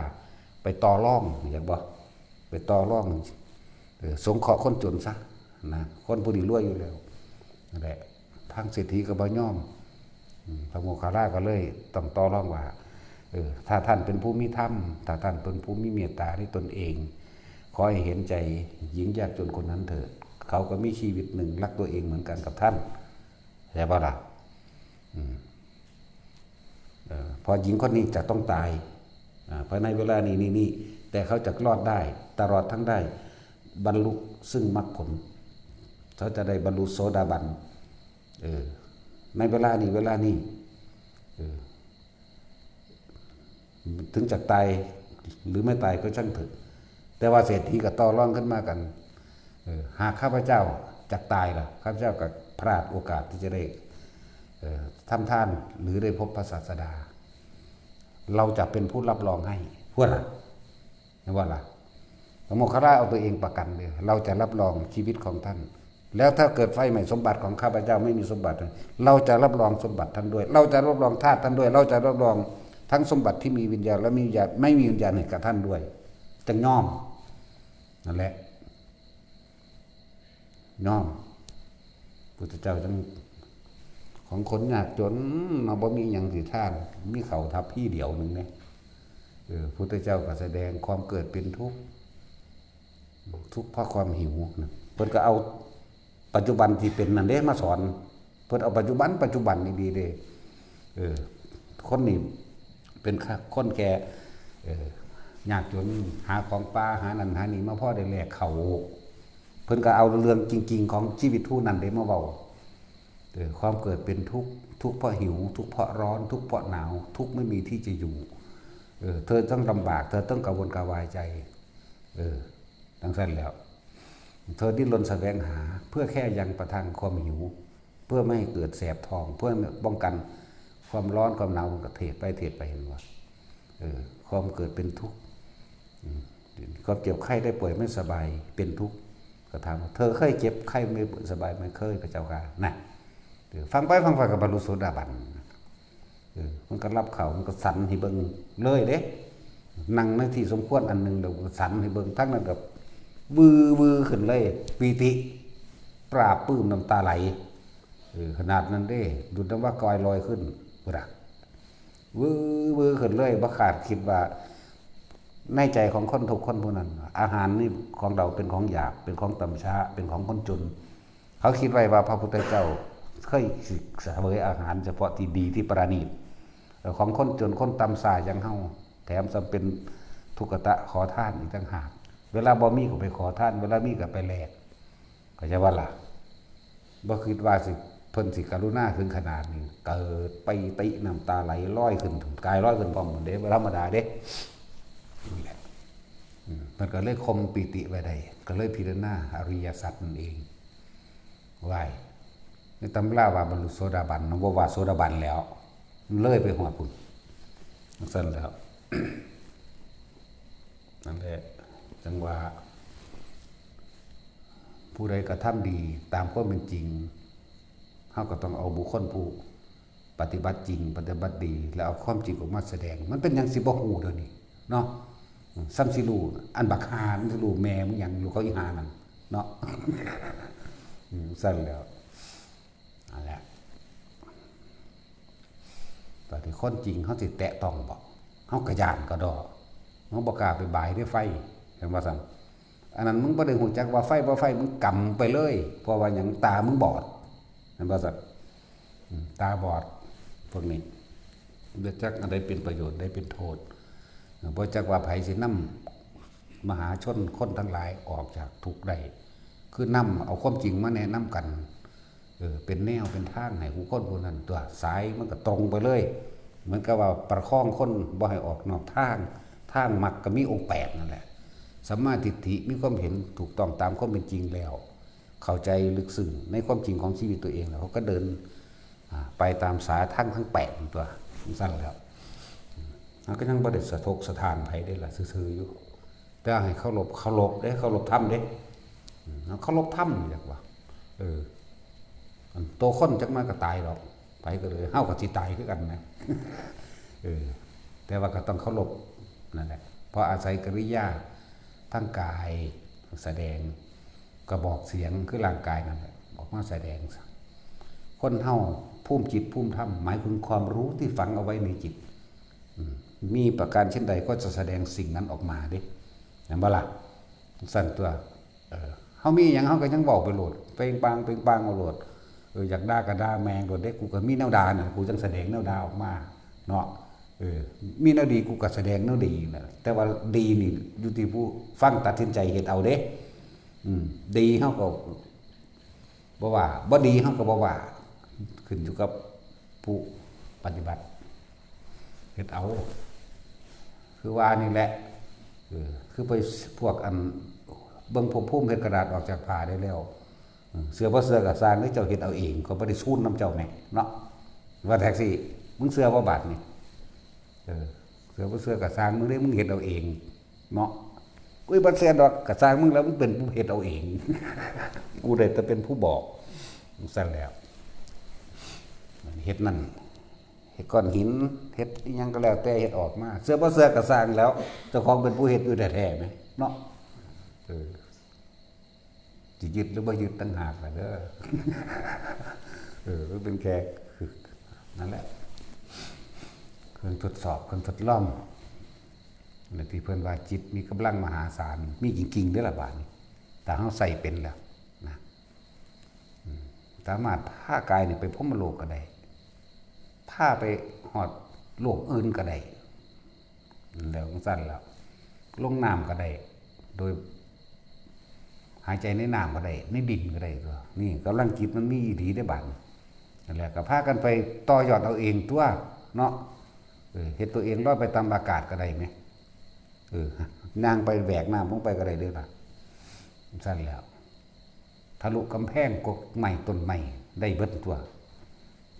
ไปต่อรอง อยากบ่ ไปต่อรอง เออ สงเคราะห์คนจนซะนะ คนผู้นี้รวยอยู่แล้ว นั่นแหละ ทางเศรษฐีก็บ่ยอม อืม พระโมคคัลลาก็เลยต้องต่อรองว่า เออ ถ้าท่านเป็นผู้มีธรรม ถ้าท่านเป็นผู้มีเมตตาในตนเอง ขอให้เห็นใจหญิงยากจนคนนั้นเถิด เขาก็มีชีวิตหนึ่งรักตัวเองเหมือนกันกับท่าน เข้าใจบ่ล่ะ อืม เอ่อ เพราะหญิงคนนี้จะต้องตาย อ่า ภายในเวลานี้ นี่ นี่ แต่เขาจะรอดได้ ตลอดทั้งได้บรรลุซึ่งมรรคผล เขาจะได้บรรลุโสดาบัน เออ ในเวลานี้ เวลานี้ เออ ถึงจะตายหรือไม่ตายก็ช่างเถอะ แต่ว่าเศรษฐีก็ต่อรองขึ้นมากัน เออ หากข้าพเจ้าจะตายล่ะ ข้าพเจ้าก็พลาดโอกาสที่จะได้ เอ่อ ทำทาน หรือได้พบพระศาสดา เราจะเป็นผู้รับรองให้ พวกล่ะ เห็นว่าล่ะ พระโมคคัลลาเอาตัวเองประกันเลย เราจะรับรองชีวิตของท่าน แล้วถ้าเกิดไฟไหม้สมบัติของข้าพเจ้าไม่มีสมบัติ เราจะรับรองสมบัติท่านด้วย เราจะรับรองธาตุท่านด้วย เราจะรับรองทั้งสมบัติที่มีวิญญาณและไม่มีวิญญาณ ไม่มีวิญญาณให้กับท่านด้วย จั่งยอม นั่นแหละ ยอม พุทธเจ้าจั่ง ของคนยากจนเนาะ บ่มีหยังสิทาน มีข้าวทัพพีเดียวหนึ่งเนี่ย เออ พุทธเจ้าก็แสดงความเกิดเป็นทุกข์ ทุกข์เพราะความหิวนะ เพิ่นก็เอาปัจจุบันที่เป็นนั่นเด้มาสอน เพิ่นเอาปัจจุบัน ปัจจุบันนี่ดีเด้ เออ คนนี่เป็นคนแก่ เออ ยากจน หาของป่า หานั่นหานี่มาพอได้แลกข้าว เพิ่นก็เอาเรื่องจริงๆของชีวิตเฮานั่นเด้มาเว้า เออ ความเกิดเป็นทุกข์ ทุกข์เพราะหิว ทุกข์เพราะร้อน ทุกข์เพราะหนาว ทุกข์ไม่มีที่จะอยู่ เออ เธอต้องลำบาก เธอต้องกระวนกระวายใจ เออ จั่งซั้นแหล้ว เธอดิ้นรนแสวงหา เพื่อแค่ยังประทังความหิว เพื่อไม่ให้เกิดแสบท้อง เพื่อป้องกันความร้อนความหนาว มันก็เทศไปเทศไป เห็นบ่ เออ ความเกิดเป็นทุกข์ อืม ความเจ็บไข้ได้ป่วยไม่สบายเป็นทุกข์ ก็ถามว่า เธอเคยเจ็บไข้ไม่สบายไหม เคย พระเจ้าค่ะ น่ะ เออ ฟังไปฟังไปก็บรรลุโสดาบัน เออ มันก็รับข้าว มันก็สันให้เบิ่งเลยเด้ นั่งในที่สมควรอันหนึ่ง แล้วก็สันให้เบิ่ง ทั้งนั้นก็วือวือขึ้นเลย ปีติ ปลาบปลื้ม น้ำตาไหล เออ ขนาดนั้นเด้ ดุจดังว่ากอยลอยขึ้น พุ้นน่ะ วือวือขึ้นเลย บ่คาดคิดว่า ในใจของคนทุกข์คนผู้นั้น อาหารนี่ของเราเป็นของหยาบ เป็นของต่ำช้า เป็นของคนจน เขาคิดไว้ว่าพระพุทธเจ้าเคยสิเสวยอาหารเฉพาะที่ดีที่ประณีต เอ่อ ของคนจนคนต่ำช้าอย่างเฮา แถมซ้ำเป็นทุกขะขอทานอีกต่างหาก เวลาบ่มีก็ไปขอทาน เวลามีก็ไปแลก เข้าใจบ่ล่ะ บ่คิดว่าสิ เพิ่นสิกรุณาถึงขนาดนี้ เกิดปีติ น้ำตาไหลลอยขึ้น กายลอยขึ้นพร้อมหมดเด้ บ่ธรรมดาเด้ นั่นแหละ อืม มันก็เลยข่มปีติไว้ได้ ก็เลยพิจารณาอริยสัจนั่นเอง ไว้ ในตำราว่าบรรลุโสดาบัน บ่ว่าโสดาบันแล้ว มันเลยไปฮอดพุ้น จั่งซั้นแหล้ว นั่นแหละ จั่งว่า ผู้ใดกระทำดีตามความเป็นจริง เฮาก็ต้องเอาบุคคลผู้ปฏิบัติจริง ปฏิบัติดี แล้วเอาความจริงออกมาแสดง มันเป็นหยังสิบ่ฮู้เดี๋ยวนี้เนาะ อืม ซ้ำสิรู้ อันบักห่ามันสิรู้แม่มึงหยังอยู่ เขาอีห่านั่นเนาะ อืม ซั้นแหล้ว นั่นแหละ บัดนี้คนจริงเฮาสิแตะต้องบ่ เฮากะย้านกะด้อ เฮาบ่กล้าไปบายเด้ไฟ เห็นบ่ซั้น อันนั้นมึงบ่ได้ฮู้จักว่าไฟบ่ไฟ มึงกำไปเลย เพราะว่าหยัง ตามึงบอด เห็นบ่ซั้น อืม ตาบอด พวกนี้ บ่จักอันใดเป็นประโยชน์ ใดเป็นโทษ บ่จักว่าไผสินำมหาชนคนทั้งหลายออกจากทุกข์ได้ คือนำเอาความจริงมาแนะนำกัน เออ เป็นแนวเป็นทางให้ผู้คนผู้นั้นตั๊ว สายมันก็ตรงไปเลย เหมือนกับว่าประคองคนบ่ให้ออกนอกทาง ทางมรรคก็มีองค์แปดนั่นแหละ สัมมาทิฏฐิ มีความเห็นถูกต้องตามความเป็นจริงแล้ว เข้าใจลึกซึ้งในความจริงของชีวิตตัวเองแล้ว เขาก็เดิน อ่า ไปตามสายทางทั้งแปดตั๊ว จั่งซั้นแหล้ว อืม เฮาก็ยังบ่ได้สะทกสะท้านไผเด้ล่ะ ซื่อๆอยู่ แต่ให้เคารพ เคารพเด้ เคารพธรรมเด้ อืม เฮาเคารพธรรมนี่แหละว่า เออ อันโตคนจักมาก็ตายดอก ไผก็เลย เฮาก็สิตายคือกันนะ เออ แต่ว่าก็ต้องเคารพนั่นแหละ เพราะอาศัยกิริยาทางกายแสดง กระบอกเสียงคือร่างกายนั่นแหละ ออกมาแสดง คนเฮาภูมิจิตภูมิธรรม หมายถึงความรู้ที่ฝังเอาไว้ในจิต อืม มีประการเช่นใดก็จะแสดงสิ่งนั้นออกมาเด้ เห็นบ่ล่ะ จั่งซั้นตั๊ว เออ เฮามีหยังเฮาก็ยังเว้าไปโลด เปล่งปลั่ง เปล่งปลั่งเอาโลด เออ อยากด่าก็ด่าแม่งโลดเด้ กูก็มีแนวด่าน่ะ กูจั่งแสดงแนวด่าออกมา เนาะ เออ มีแนวดีกูก็แสดงแนวดีน่ะ แต่ว่าดีนี่อยู่ที่ผู้ฟังตัดสินใจเฮ็ดเอาเด้ อืม ดีเฮาก็บ่ว่า บ่ดีเฮาก็บ่ว่า ขึ้นอยู่กับผู้ปฏิบัติ เฮ็ดเอา คือว่านี่แหละ เออ คือไปพวกอันเบิ่งภพภูมิเฮ็ดกระดาษออกจากผ้าได้แล้ว อืม เชื่อบ่เชื่อก็ซ่างเด้อ เจ้าเฮ็ดเอาเอง เขาบ่ได้ซูนนำเจ้าแหมเนาะ ว่าแท็กซี่ มึงเชื่อบ่บาดนี่ เออ เชื่อบ่เชื่อก็ซ่างมึงเด้อ มึงเฮ็ดเอาเองเนาะ กูบ่เชื่อดอก ก็ซ่างมึงแล้ว มึงเป็นผู้เฮ็ดเอาเอง กูได้แต่เป็นผู้บอก จั่งซั้นแหล้ว เฮ็ดนั่น เฮ็ดก้อนหิน เฮ็ดอิหยังก็แล้วแต่เฮ็ดออกมา เชื่อบ่เชื่อก็ซ่างแล้ว เจ้าของเป็นผู้เฮ็ดอยู่แท้ๆแหมเนาะ เออ สิยึดหรือบ่ยึดต่างหากล่ะเด้อ เออ มันเป็นแค่ นั่นแหละ เครื่องทดสอบ เครื่องทดลอง ในที่เพิ่นว่าจิตมีกำลังมหาศาล มีจริงๆเด้อล่ะบาดนี้ ถ้าเฮาใช้เป็นแล้วนะ อืม สามารถพากายนี่ไปพรหมโลกก็ได้ พาไปฮอดโลกอื่นก็ได้ แล้วจั่งซั้นแล้ว ลงน้ำก็ได้ โดย หายใจในน้ำก็ได้ ในดินก็ได้ตั๊ว นี่กำลังจิตมันมีอีหลีเด้บาดนี้ นั่นแหละ ก็พากันไปต่อยอดเอาเองตั๊วเนาะ เออ เฮ็ดตัวเองลอยไปตามอากาศก็ได้แหม เออ ย่างไปแบกน้ำลงไปก็ได้เด้ล่ะ จั่งซั้นแล้ว ทะลุกำแพงกกไม้ต้นไม้ได้เบิดตั๊ว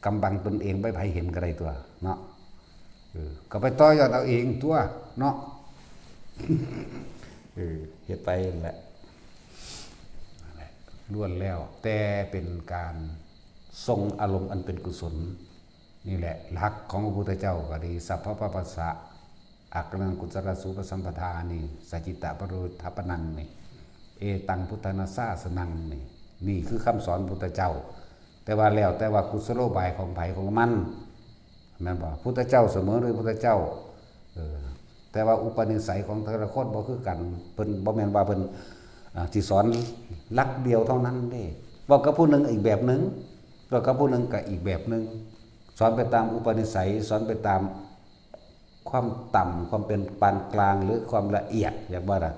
กำบังตนเองบ่ให้ไผเห็นก็ได้ตั๊วเนาะ เออ ก็ไปต่อยอดเอาเองตั๊วเนาะ เออ เฮ็ดไปนั่นแหละ นั่นแหละ ล้วนแล้วแต่เป็นการส่งอารมณ์อันเป็นกุศล นี่แหละหลักของพระพุทธเจ้าก็ดี สัพพะปะปัสสะ อักขะนังกุศลสูปสัมปทานี่ สัจจิตะปริโยธาปะนังนี่ เอตังพุทธานาสาสนังนี่ นี่คือคำสอนพุทธเจ้า แต่ว่าแล้วแต่ว่ากุศโลบายของไผของมัน แม่นบ่ พุทธเจ้าเสมอโดยพุทธเจ้า เออ แต่ว่าอุปนิสัยของแต่ละคนบ่คือกัน เพิ่นบ่แม่นว่าเพิ่น อ่า สิสอนหลักเดียวเท่านั้นเด้ เว้ากับผู้หนึ่งอีกแบบหนึ่ง เว้ากับผู้หนึ่งก็อีกแบบหนึ่ง สอนไปตามอุปนิสัย สอนไปตามความต่ำ ความเป็นปานกลาง หรือความละเอียด อยากว่าน่ะ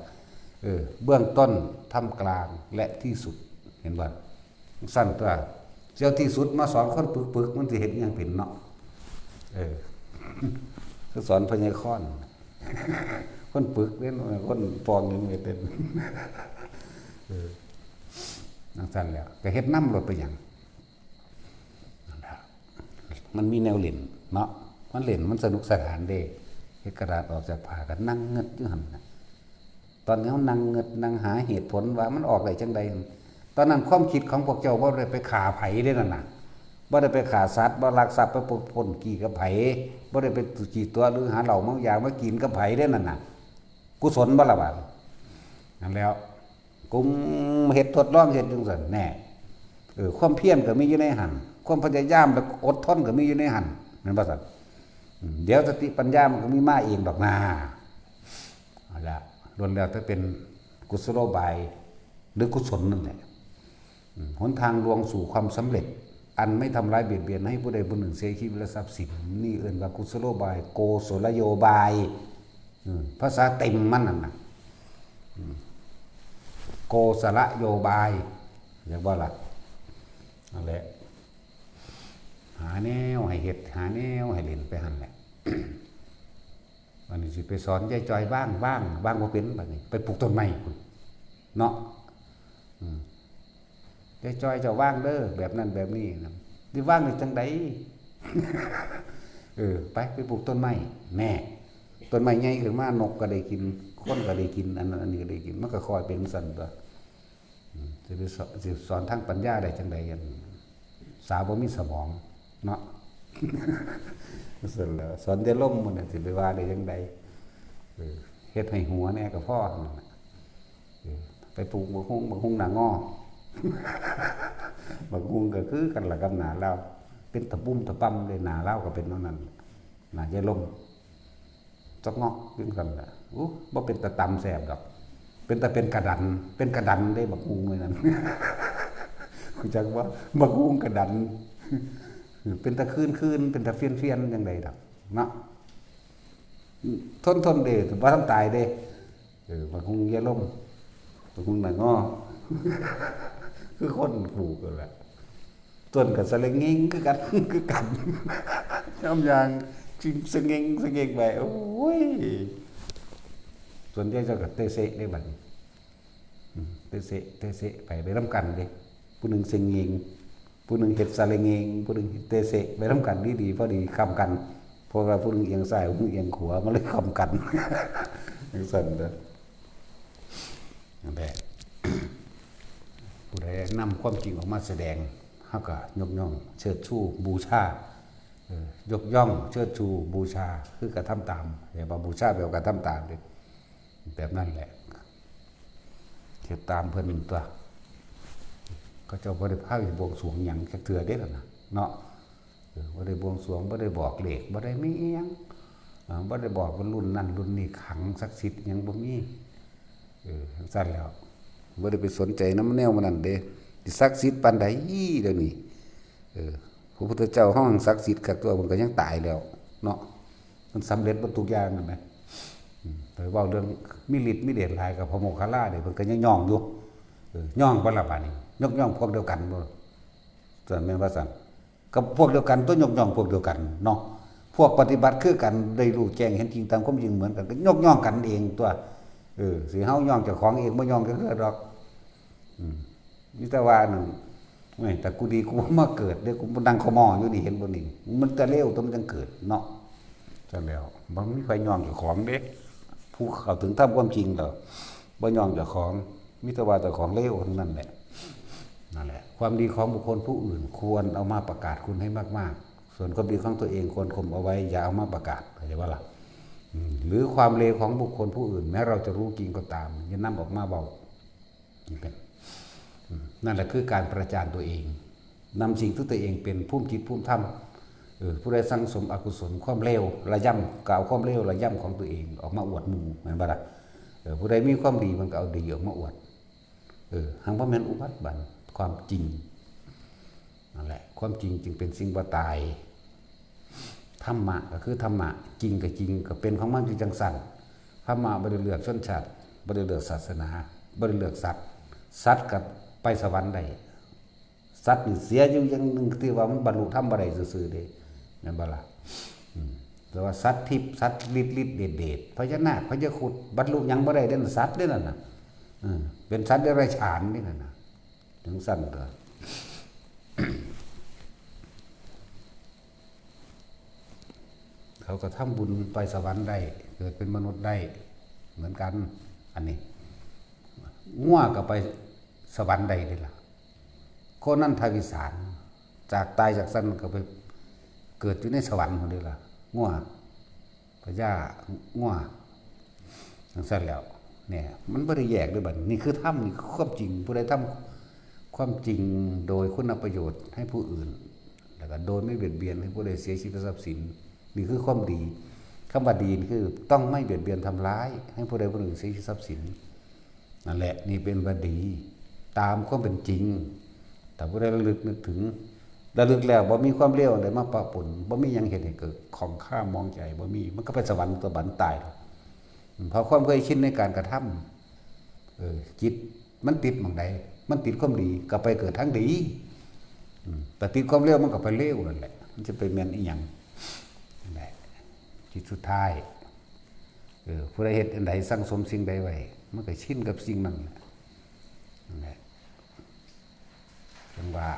เออ เบื้องต้น ท่ามกลาง และที่สุด เห็นบ่ ซั่นตั๊ว เจ้าที่สุดมาสอนคนปึกๆ มันสิเฮ็ดหยังเป็นเนาะ เออ คือสอนพญาคอน คนปึกเด้ คนปองยังไม่เป็น เออ จั่งซั้นแล้ว ก็เฮ็ดนำโลดไปหยัง นั่นล่ะ มันมีแนวเล่นเนาะ มันเล่น มันสนุกสนานเด้ เฮ็ดกระดาษออกจากผ้าก็นั่งเงิดอยู่หั่นน่ะ ตอนนี้เฮานั่งเงิด นั่งหาเหตุผลว่ามันออกได้จั่งใด ตอนนั้นความคิดของพวกเจ้าบ่ได้ไปฆ่าไผเด้นั่นน่ะ บ่ได้ไปฆ่าสัตว์ บ่ลักทรัพย์ ไปปล้นจี้กับไผ บ่ได้ไปจี้ตั๋วหรือหาเหล้าเมายามากินกับไผเด้นั่นน่ะ กุศลบ่ล่ะบาด นั่นแล้ว กลุ่มเฮ็ดทดลองเฮ็ดจั่งซั้นแน่ เออ ความเพียรก็มีอยู่ในหั่น ความพยายามและอดทนก็มีอยู่ในหั่น แม่นบ่ซั่น อืม เดี๋ยวสติปัญญามันก็มีมาเองดอกนา เอาละ ล้วนแล้วแต่เป็นกุศโลบาย หรือกุศลนั่นแหละ อืม หนทางลวงสู่ความสำเร็จ อันไม่ทำร้ายเบียดเบียนให้ผู้ใดผู้หนึ่งเสียชีวิตและทรัพย์สิน นี่เอิ้นว่ากุศโลบาย โกศลโยบาย อืม ภาษาเต็มมันนั่นน่ะ อืม โกศลโยบาย เรียกว่าล่ะ นั่นแหละ หาแนวให้เฮ็ด หาแนวให้เล่นไปหั่นแหละ อันนี้สิไปสอนยายจอยว่าง ว่าง ว่างบ่เป็น บัดนี้ ไปปลูกต้นไม้พุ้น เนาะ อืม ยายจอยเจ้าว่างเด้อ แบบนั้นแบบนี้นะ สิว่างได้จั่งใด เออ ไป ไปปลูกต้นไม้ แน่ ต้นไม้ใหญ่ขึ้นมา นกก็ได้กิน คนก็ได้กิน อันนั้นอันนี้ก็ได้กิน มันก็ค่อยเป็นจั่งซั้นตั๊ว อืม สิไปสอน สิสอนทางปัญญาได้จั่งใด อันสาวบ่มีสมองเนาะ ซั่นแหละ สอนแต่ลมมันน่ะ สิไปว่าได้จั่งใด เออ เฮ็ดให้หัวแน่ก็พอนั่นน่ะ เออ ไปปลูกบักฮุ่ง บักฮุ่งหน้างอ บักฮุ่งก็คือกันล่ะกับหน้าลาว เป็นตะปุ่มตะป่ำเลย หน้าลาวก็เป็นแนวนั้น หน้ายายลม จอกงอกจั่งซั้นล่ะ อู้ บ่เป็นตาตำแซ่บดอก เป็นตาเป็นกระดัน เป็นกระดันเด้บักฮุ่งมื้อนั้น รู้จักบ่ บักฮุ่งกระดัน เป็นตาคืนๆ เป็นตาเฟี้ยนๆ จั่งใดดอก เนาะ ทนๆ เด้ บ่ทันตายเด้ เออ บักฮุ่งยายลม บักฮุ่งหน้างอ คือคนปลูกนั่นแหละ ต้นก็สะเล็งเงงคือกัน คือกัน ย่ำยาง สะเงง สะเงงไป โอ้ย ส่วนใหญ่เจ้าก็เตะเซะเด้บัดนี้ อืม เตะเซะ เตะเซะไป ไปนำกันเด้ ผู้หนึ่งสะเงง ผู้หนึ่งเฮ็ดสะเล็งเงง ผู้หนึ่งเฮ็ดเตะเซะ ไปนำกันดีๆ พอดีค้ำกัน เพราะว่าผู้หนึ่งเอียงซ้าย ผู้หนึ่งเอียงขวา มันเลยค้ำกัน จั่งซั้นเด้อ นั่นแหละ ผู้ใดนำความจริงออกมาแสดง เฮาก็ยกย่องเชิดชูบูชา เออ ยกย่องเชิดชูบูชา คือกระทำตาม เรียกว่าบูชาแปลว่ากระทำตามเด้ แบบนั้นแหละ เฮ็ดตามเพิ่นตั๊ว เขาเจ้าบ่ได้พาไปบวงสรวงหยังจักเทื่อเด้ล่ะนะ เนาะ เออ บ่ได้บวงสรวง บ่ได้บอกเลข บ่ได้มีอิหยัง อ่า บ่ได้บอกว่ารุ่นนั้นรุ่นนี้ขลังศักดิ์สิทธิ์หยังบ่มี เออ จั่งซั้นแหล้ว บ่ได้ไปสนใจนำแนวมันนั้นเด้ สิศักดิ์สิทธิ์ปานใดเดี๋ยวนี้ เออ พระพุทธเจ้าเฮาศักดิ์สิทธิ์คักตั๊ว เพิ่นก็ยังตายแล้วเนาะ เพิ่นสำเร็จเบิดทุกอย่างนั่นแหม อืม แต่เว้าเรื่องมีฤทธิ์มีเดชหลายกับพระโมคคัลลานี่ เพิ่นก็ยังย่องอยู่ เออ ย่องบ่ล่ะบาดนี้ ยกย่องพวกเดียวกันบ่ ซั่นแม่นว่าซั่น กับพวกเดียวกันตั๊ว ยกย่องพวกเดียวกันเนาะ พวกปฏิบัติคือกัน ได้รู้แจ้งเห็นจริงตามความจริงเหมือนกัน ก็ยกย่องกันเองตั๊ว เออ สิเฮาย่องเจ้าของเอง บ่ย่องจักเทื่อดอก อืม มีแต่ว่านั่น เฮ้ย แต่กูดีกูบ่มาเกิดเด้ กูนั่งขมออยู่นี่ เห็นบ่นี่ มันแต่เลวตั๊ว มันจั่งเกิดเนาะ จั่งแล้ว บ่มีไผย่องเจ้าของเด้ ผู้เข้าถึงธรรมความจริงแล้ว บ่ย่องเจ้าของ มีแต่ว่าเจ้าของเลวทั้งนั้นแหละ นั่นแหละ ความดีของบุคคลผู้อื่นควรเอามาประกาศคุณให้มากๆ ส่วนความดีของตัวเองควรข่มเอาไว้ อย่าเอามาประกาศ เข้าใจบ่ล่ะ อืม หรือความเลวของบุคคลผู้อื่น แม้เราจะรู้จริงก็ตาม อย่านำออกมาเว้า นี่เป็น อืม นั่นแหละคือการประจานตัวเอง นำสิ่งที่ตัวเองเป็นภูมิจิตภูมิธรรม เออ ผู้ใดสั่งสมอกุศลความเลวระย่ำ ก็เอาความเลวระย่ำของตัวเองออกมาอวดหมู่ แม่นบ่ล่ะ เออ ผู้ใดมีความดีมันก็เอาดีออกมาอวด เออ หังบ่แม่นอุบัติบัน ความจริง นั่นแหละ ความจริงจึงเป็นสิ่งบ่ตาย ธรรมะก็คือธรรมะ จริงก็จริง ก็เป็นของมันอยู่จั่งซั้น ธรรมะบ่ได้เลือกชนชาติ บ่ได้เลือกศาสนา บ่ได้เลือกสัตว์ สัตว์ก็ไปสวรรค์ได้ สัตว์นี่เสียอยู่อย่างหนึ่งที่ว่ามันบรรลุธรรมบ่ได้ซื่อๆเด้ แม่นบ่ล่ะ อืม แต่ว่าสัตว์ทิพย์ สัตว์ฤทธิ์ฤทธิ์เดชเดช พญานาค พญาครุฑ บรรลุหยังบ่ได้เด้ สัตว์เด้นั่นน่ะ อืม เป็นสัตว์เดรัจฉานเด้นั่นน่ะ จั่งซั้นตั๊ว เขาก็ทำบุญไปสวรรค์ได้ เกิดเป็นมนุษย์ได้ เหมือนกัน อันนี้ งัวก็ไปสวรรค์ได้เด้ล่ะ โคนันทวิสาร จากตายจากซั้นก็ไปเกิดอยู่ในสวรรค์พุ้นเด้ล่ะ งัว พญางัว จั่งซั้นแหล้ว เนี่ย มันบ่ได้แยกเด้บัดนี้ นี่คือธรรม นี่คือความจริง ผู้ใดทำความจริงโดยคุณประโยชน์ให้ผู้อื่น แล้วก็โดยไม่เบียดเบียนให้ผู้ใดเสียชีวิตทรัพย์สิน นี่คือความดี คำว่าดีนี่คือต้องไม่เบียดเบียนทำร้ายให้ผู้ใดผู้หนึ่งเสียชีวิตทรัพย์สิน นั่นแหละ นี่เป็นว่าดี ตามความเป็นจริง ถ้าผู้ใดระลึกนึกถึง ระลึกแล้วบ่มีความเลวอันใดมาปะปน บ่มีหยังเฮ็ดให้เกิดข้องคาหมองใจ บ่มี มันก็ไปสวรรค์ตั๊ว บัดตาย เพราะความเคยชินในการกระทำ เออ จิตมันติดหม่องใด มันติดความดี ก็ไปเกิดทางดี อืม แต่ติดความเลวมันก็ไปเลวนั่นแหละ มันจะไปแม่นอีหยัง นั่นแหละ จิตสุดท้าย เออ ผู้ใดเฮ็ดอันใด สั่งสมสิ่งใดไว้ มันก็ชินกับสิ่งนั้นแหละ นั่นแหละ จั่งว่า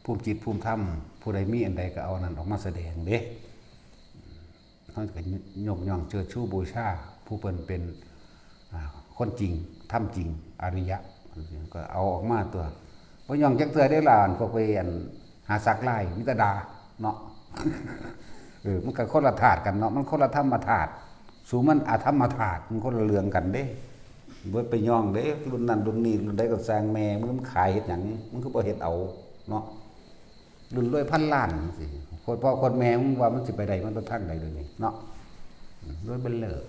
ภูมิจิตภูมิธรรม ผู้ใดมีอันใดก็เอาอันนั้นออกมาแสดงเด้ เฮาก็ยกย่องเชิดชูบูชา ผู้เพิ่นเป็น อ่า คนจริง ธรรมจริง อริยะ ก็เอาออกมาตั๊ว บ่ย่องจักเทื่อเด้ล่ะ อันพวกไปอันหาสักลาย มีแต่ด่าเนาะ เออ มันก็คนละธาตุกันเนาะ มันคนละธรรมธาตุ สูมันอธรรมธาตุ มันคนละเรื่องกันเด้ บ่ไปย่องเด้ รุ่นนั้นรุ่นนี้ รุ่นใดก็ซ่างแม่ มันขายเฮ็ดหยัง มันคือบ่เฮ็ดเอาเนาะ รุ่นรวยพันล้านจั่งซี้ โคตรพ่อโคตรแม่ มึงว่ามันสิไปได้ มันไปทางใดเดี๋ยวนี้เนาะ รวยเบิ่นเลิศ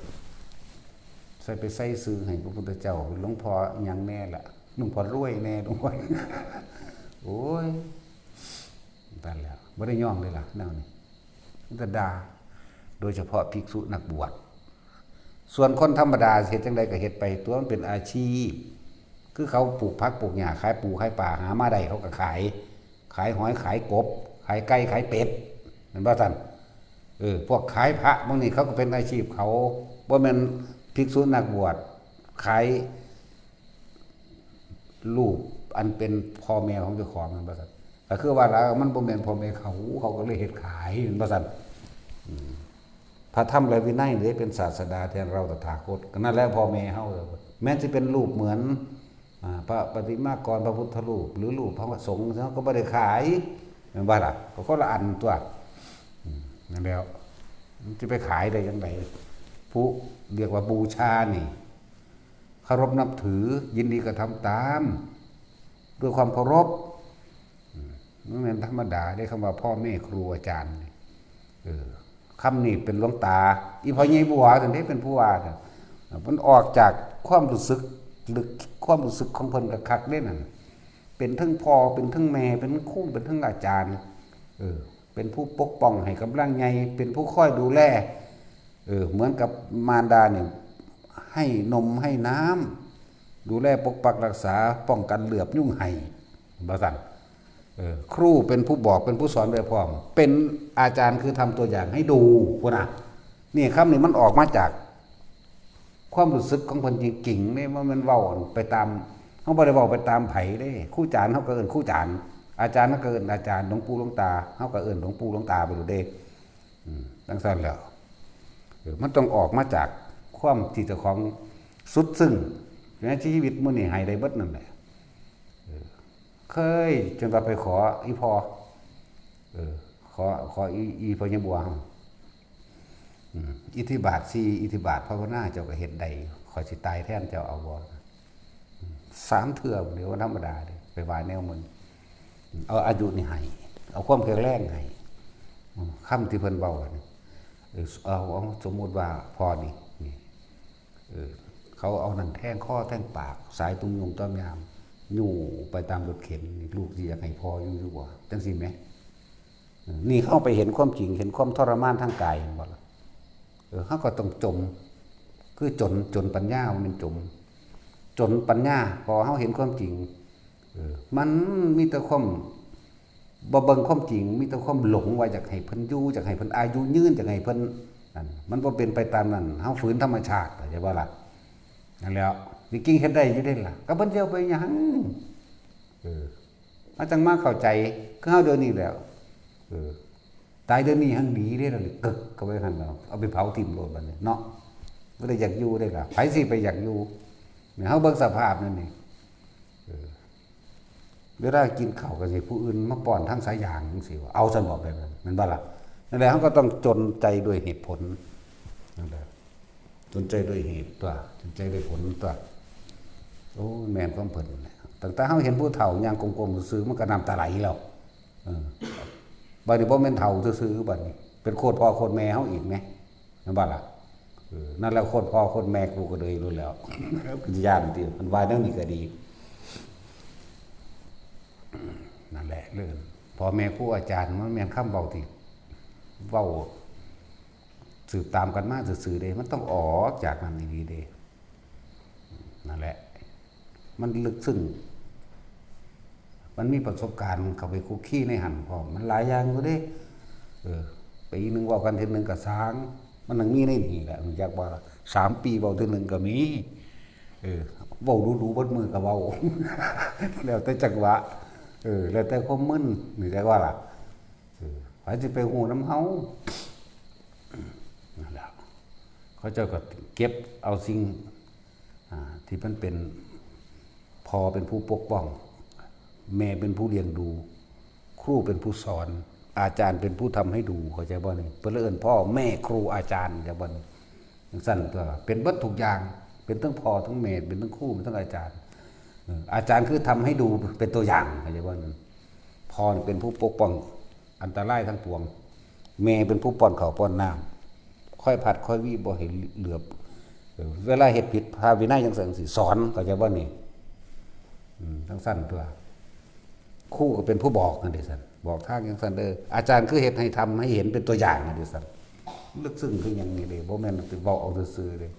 ใส่ไปใส่ชื่อให้พระพุทธเจ้า หลวงพ่อหยังแน่ล่ะ หลวงพ่อรวยแน่ หลวงพ่อ โอ้ย นั่นแหละ บ่ได้ย่องเลยล่ะ แนวนี้ มันก็ด่า โดยเฉพาะภิกษุนักบวช ส่วนคนธรรมดาเฮ็ดจั่งใดก็เฮ็ดไปตั๊ว มันเป็นอาชีพ คือเขาปลูกผักปลูกหญ้า ขายปูขายปลา หามาได้เขาก็ขาย ขายหอยขายกบ ขายไก่ขายเป็ด แม่นบ่ซั่น เออ พวกขายพระพวกนี้เขาก็เป็นอาชีพเขา บ่แม่นภิกษุนักบวช ขาย รูปอันเป็นพ่อแม่ของเจ้าของ แม่นบ่ซั่น ก็คือว่าแล้วมันบ่แม่นพ่อแม่เขา เขาก็เลยเฮ็ดขาย แม่นบ่ซั่น อืม พระธรรมและวินัยนี่เป็นศาสดาแทนเราตถาคต ก็นั่นแหละพ่อแม่เฮา แม้นสิเป็นรูปเหมือน อ่า พระปฏิมากรพระพุทธรูป หรือรูปของพระสงฆ์ เฮาก็บ่ได้ขาย แม่นบ่ล่ะ ก็คนละอันตั๊ว อืม นั่นแหล้ว มันสิไปขายได้จั่งใด ผู้เรียกว่าบูชานี่ เคารพนับถือ ยินดีกระทำตาม ด้วยความเคารพ อืม มันแม่นธรรมดาเด้ คำว่าพ่อแม่ครูอาจารย์นี่ เออ คำนี้เป็นหลวงตา อีพ่อใหญ่บัวนั่นเด้เป็นผู้ว่าน่ะ มันออกจากความรู้สึกลึก ความรู้สึกของเพิ่นคักๆเด้นั่น เป็นทั้งพ่อ เป็นทั้งแม่ เป็นทั้งครู เป็นทั้งอาจารย์ เออ เป็นผู้ปกป้องให้กำลังใจ เป็นผู้คอยดูแล เออ เหมือนกับมารดาเนี่ย ให้นมให้น้ำ ดูแลปกปักรักษา ป้องกันเหลือบยุงให้ ว่าซั่น เออ ครูเป็นผู้บอก เป็นผู้สอนโดยพร้อม เป็นอาจารย์คือทำตัวอย่างให้ดู พุ้นน่ะ นี่คำนี้มันออกมาจากความรู้สึกของเพิ่นจริงๆเด้ บ่แม่นเว้าไปตาม เฮาบ่ได้เว้าไปตามไผเด้ ครูอาจารย์เฮาก็เอิ้นครูอาจารย์ อาจารย์เฮาก็เอิ้นอาจารย์ หลวงปู่หลวงตา เฮาก็เอิ้นหลวงปู่หลวงตาไปโลดเด้ อืม จั่งซั้นแหล้ว เออ มันต้องออกมาจากความที่เจ้าของสุดซึ้ง ในชีวิตมื้อนี้ให้ได้เบิดนั่นแหละ เออ เคยจนว่าไปขออีพ่อ เออ ขอ ขออี อีพ่อใหญ่บัว อืม อิทธิบาทสี่ อิทธิบาทภาวนาเจ้าก็เฮ็ดได้ ข้อยสิตายแทนเจ้าเอาบ่ สามเทื่อเดียว บ่ธรรมดาเด้ ไปว่าแนวมัน เอาอายุนี่ให้ เอาความแข็งแรงให้ อืม คำที่เพิ่นเว้านี่ เออ เอา เอา สมมุติว่าพ่อนี่ นี่ เออ เขาเอานั่นแทงคอแทงปาก สายตุงยุงต้อมยาม ยูไปตามรถเข็น นี่ลูกสิอยากให้พ่ออยู่อยู่บ่ จั่งซี้แหม เออ นี่เฮาไปเห็นความจริง เห็นความทรมานทางกาย เห็นบ่ล่ะ เออ เฮาก็ต้องจม คือจน จนปัญญา มันจม จนปัญญา พอเฮาเห็นความจริง เออ มันมีแต่ความบ่เบิ่งความจริง มีแต่ความหลงว่าอยากให้เพิ่นอยู่ อยากให้เพิ่นอายุยืน อยากให้เพิ่นนั่น มันบ่เป็นไปตามนั้น เฮาฝืนธรรมชาติ เข้าใจบ่ล่ะ นั่นแหล้ว จริงๆเฮ็ดได้อยู่เด้ล่ะ ก็เพิ่นสิเอาไปหยัง เออ เฮาจั่งมาเข้าใจ คือเฮาเดี๋ยวนี้แหล้ว เออ ตายเดี๋ยวนี้แฮ่งดีเด้ล่ะ กึกเข้าไปหั่นแล้ว เอาไปเผาถิ่มโลดบัดนี้เนาะ บ่ได้อยากอยู่เด้ล่ะ ไผสิไปอยากอยู่ เนี่ย เฮาเบิ่งสภาพนั่นนี่ เออ เวลากินข้าวก็สิผู้อื่นมาป้อนทางสายยางจั่งซี้ว่า เอาซั่นบ่แบบนั้น แม่นบ่ล่ะ นั่นแหละ เฮาก็ต้องจนใจด้วยเหตุผล นั่นแหละ จนใจด้วยเหตุตั๊ว จนใจด้วยผลตั๊ว โอ้ แม่นความเพิ่นนั่นแหละ ตั้งแต่เฮาเห็นผู้เฒ่าย่างกลมๆซื่อๆ มันก็น้ำตาไหลแล้ว เออ บัดนี้บ่แม่นเฒ่าซื่อๆ บัดนี้ เป็นโคตรพ่อโคตรแม่เฮาอีกแหม แม่นบ่ล่ะ เออ นั่นแหละโคตรพ่อโคตรแม่กูก็เลยรู้แล้ว กูสิย้านติ มันว่าแนวนี้ก็ดี นั่นแหละ เรื่องพ่อแม่ครูอาจารย์ มันแม่นคำเว้าที่เว้าสืบตามกันมาซื่อๆเด้ มันต้องออกจากนั้นอีหลีเด้ นั่นแหละ มันลึกซึ้ง มันมีประสบการณ์เข้าไปคุกคีในหั่นพร้อม มันหลายอย่างอยู่เด้ เออ ปีหนึ่งเว้ากันเทื่อหนึ่งก็สร้าง มันยังมีในนี่แหละ รู้จักบ่ล่ะ สามปีเว้าเทื่อหนึ่งก็มี เออ เว้าดูๆเบิดมื้อก็เว้า แล้วแต่จังหวะ เออ แล้วแต่ความมึน รู้จักบ่ล่ะ เออ ไผสิไปฮู้นำเฮา นั่นแหละ เขาเจ้าก็เก็บเอาสิ่ง อ่า ที่มันเป็น พ่อเป็นผู้ปกป้อง แม่เป็นผู้เลี้ยงดู ครูเป็นผู้สอน อาจารย์เป็นผู้ทำให้ดู เข้าใจบ่นี่ เพิ่นเลยเอิ้นพ่อแม่ครูอาจารย์ เข้าใจบ่นี่ จั่งซั้นตั๊ว เป็นเบิดทุกอย่าง เป็นทั้งพ่อทั้งแม่ เป็นทั้งครู เป็นทั้งอาจารย์ เออ อาจารย์คือทำให้ดูเป็นตัวอย่าง เข้าใจบ่นี่ พ่อนี่เป็นผู้ปกป้องอันตรายทั้งปวง แม่เป็นผู้ป้อนข้าวป้อนน้ำ คอยผัดคอยหวีบ่ให้เหลือบ เออ เวลาเฮ็ดผิดพระวินัยจั่งซั้นสิสอน เข้าใจบ่นี่ อืม จั่งซั้นตั๊ว ครูก็เป็นผู้บอกนั่นเด้ซั่น บอกทางจั่งซั้นเด้อ อาจารย์คือเฮ็ดให้ทำให้เห็นเป็นตัวอย่างนั่นเด้ซั่น ลึกซึ้งคือหยังนี่เด้ บ่แม่นสิเว้าเอาซื่อๆเด้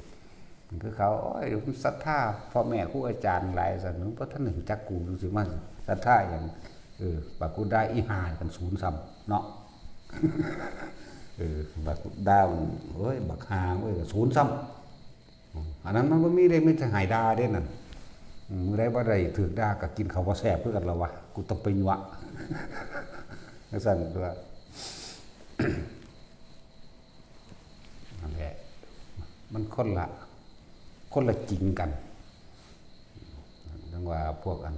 คือเขา โอ้ย ศรัทธาพ่อแม่ครูอาจารย์หลายซั่น บ่ทันได้รู้จักกูจั่งซี้ มาศรัทธาหยัง เออ บักกูด่าอีห่ากันศูนย์ซ้ำเนาะ เออ บักกูด่ามัน โอ้ย บักห่า โอ้ย ก็ศูนย์ซ้ำ อันนั้นมันบ่มีเด้ มีแต่ให้ด่าเด้นั่น อืม มื้อใดบ่ได้ถูกด่าก็กินข้าวบ่แซ่บคือกันละวะ กูต้องไปยั่ว จั่งซั้นตั๊ว นั่นแหละ มันคนละ คนละจริงกัน จั่งว่าพวกอัน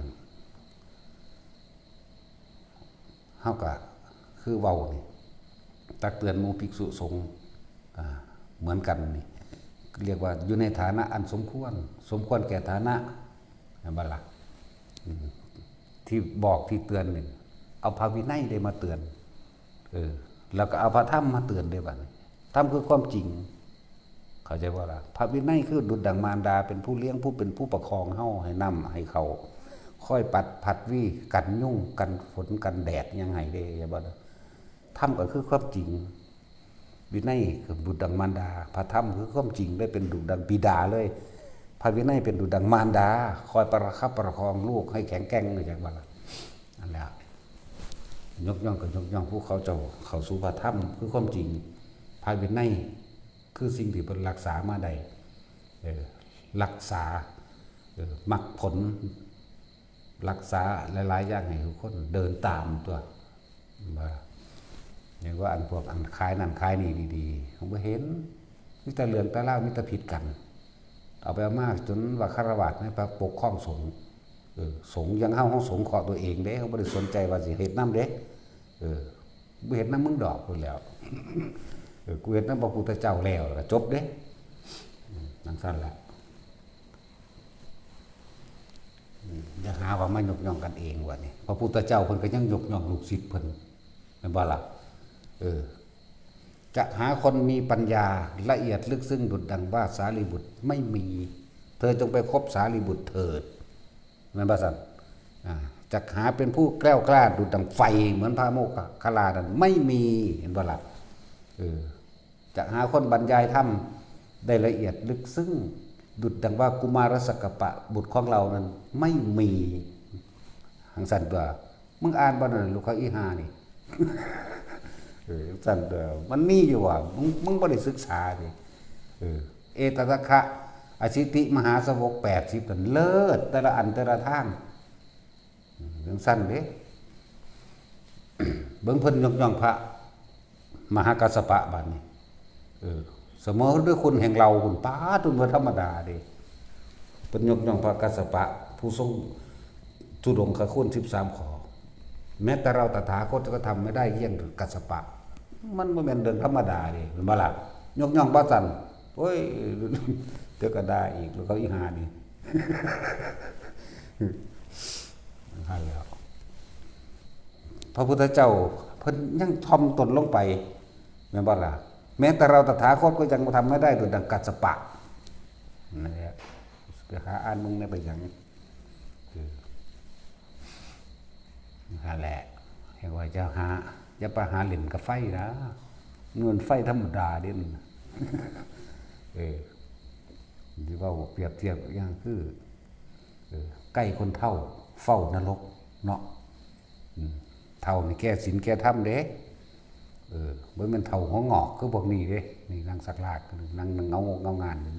เฮาก็คือเว้านี่ ตักเตือนหมู่ภิกษุสงฆ์ อ่า เหมือนกันนี่ เรียกว่าอยู่ในฐานะอันสมควร สมควรแก่ฐานะ แม่นบ่ล่ะ อืม ที่บอกที่เตือนนี่ เอาพระวินัยได้มาเตือน เออ แล้วก็เอาพระธรรมมาเตือนด้วยบัดนี้ ธรรมคือความจริง เข้าใจบ่ล่ะ พระวินัยคือดุจดังมารดา เป็นผู้เลี้ยง ผู้เป็นผู้ประคองเฮาให้น้ำให้ข้าว คอยปัดผัดวีกันยุงกันฝนกันแดดหยังให้เด้ เข้าใจบ่ล่ะ ธรรมก็คือความจริง วินัยคือดุจดังมารดา พระธรรมคือความจริงเลย เป็นดุจดังบิดาเลย พระวินัยเป็นดุจดังมารดา คอยประคับประคองลูกให้แข็งแกร่ง เข้าใจบ่ล่ะ นั่นแหละ ยกย่องก็ยกย่องผู้เขาเจ้าเข้าสู่พระธรรมคือความจริง พระวินัยคือสิ่งที่เพิ่นรักษามาได้ เออ รักษา เออ มรรคผล รักษาหลายๆอย่างให้ทุกคนเดินตามตัว ว่า อย่างว่าอันพวกอันขายนั่นขายนี่ดีๆ เขาบ่เห็น มีแต่เรื่องแต่ราว มีแต่ผิดกัน เอาไปเอามาจนว่าฆราวาสในพระปกครองสงฆ์ เออ สงฆ์ยังเฮา เฮาสงเคราะห์ตัวเองเด้ เฮาบ่ได้สนใจว่าสิเฮ็ดนำเด้ เออ บ่เฮ็ดนำมึงดอกพู้นแหล้ว เออ กูเฮ็ดนำพระพุทธเจ้าแล้ว แล้วจบเด้ อืม จั่งซั้นแหละ อืม อย่าหาว่ามายกย่องกันเองว่านี่ พระพุทธเจ้าเพิ่นก็ยังยกย่องลูกศิษย์เพิ่น แม่นบ่ล่ะ เออ จะหาคนมีปัญญาละเอียดลึกซึ้งดุจดังว่าสารีบุตรไม่มี เธอจงไปคบสารีบุตรเถิด แม่นบ่ซั่น อ่า จักหาเป็นผู้แกล้วกล้าดุจดังไฟเหมือนพระโมคคัลลานั้นไม่มี เห็นบ่ล่ะ เออ จักหาคนบรรยายธรรมได้ละเอียดลึกซึ้ง ดุจดังว่ากุมารสักกปะบุตรของเรานั้นไม่มี จั่งซั้นตัว มึงอ่านบ่นั่น ลูกเขาอีห่านี่ เออ จั่งซั้นตัว มันมีอยู่ว่า มึง มึงบ่ได้ศึกษานี่ เออ เอตทัคคะ อสิทธิมหาสาวกแปดสิบนั่น เลิศ แต่ละอันแต่ละทาง จั่งซั้นเด้ เบิ่งเพิ่นยกย่องพระมหากัสสปะบัดนี้ เออ เสมอด้วยคุณแห่งเรา คุณ ป๊าด เพิ่นบ่ธรรมดาเด้ เพิ่นยกย่องพระกัสสปะ ผู้ทรงธุดงคคุณสิบสามข้อ แม้แต่เราตถาคตก็ทำไม่ได้เยี่ยงกัสสปะ มันบ่แม่นเรื่องธรรมดาเด้ แม่นบ่ล่ะ ยกย่องบ่ซั่น โอ้ย เดี๋ยวก็ด่าอีก แล้วเขาอีห่านี่ นั่นแหล้ว พระพุทธเจ้าเพิ่นยังถ่อมตนลงไป แม่นบ่ล่ะ แม้แต่เราตถาคตก็ยังทำไม่ได้ดุจดังกัสสปะ นั่นแหละ ไปหาอ่านมึงในไปหยัง คือ นั่นแหละ ให้ว่าจะหา อย่าไปหาเล่นกับไฟนะ มันไฟธรรมดาเด่น เออ ที่ว่าเปรียบเทียบอย่างคือ เออ ใกล้คนเฒ่า เฝ้านรก เนาะ อืม เฒ่านี่แก่ศีลแก่ธรรมเด้ เออ บ่แม่นเฒ่าหัวงอกคือพวกนี้เด้ นี่นั่งสักลาก นั่งเงางกเงางานอยู่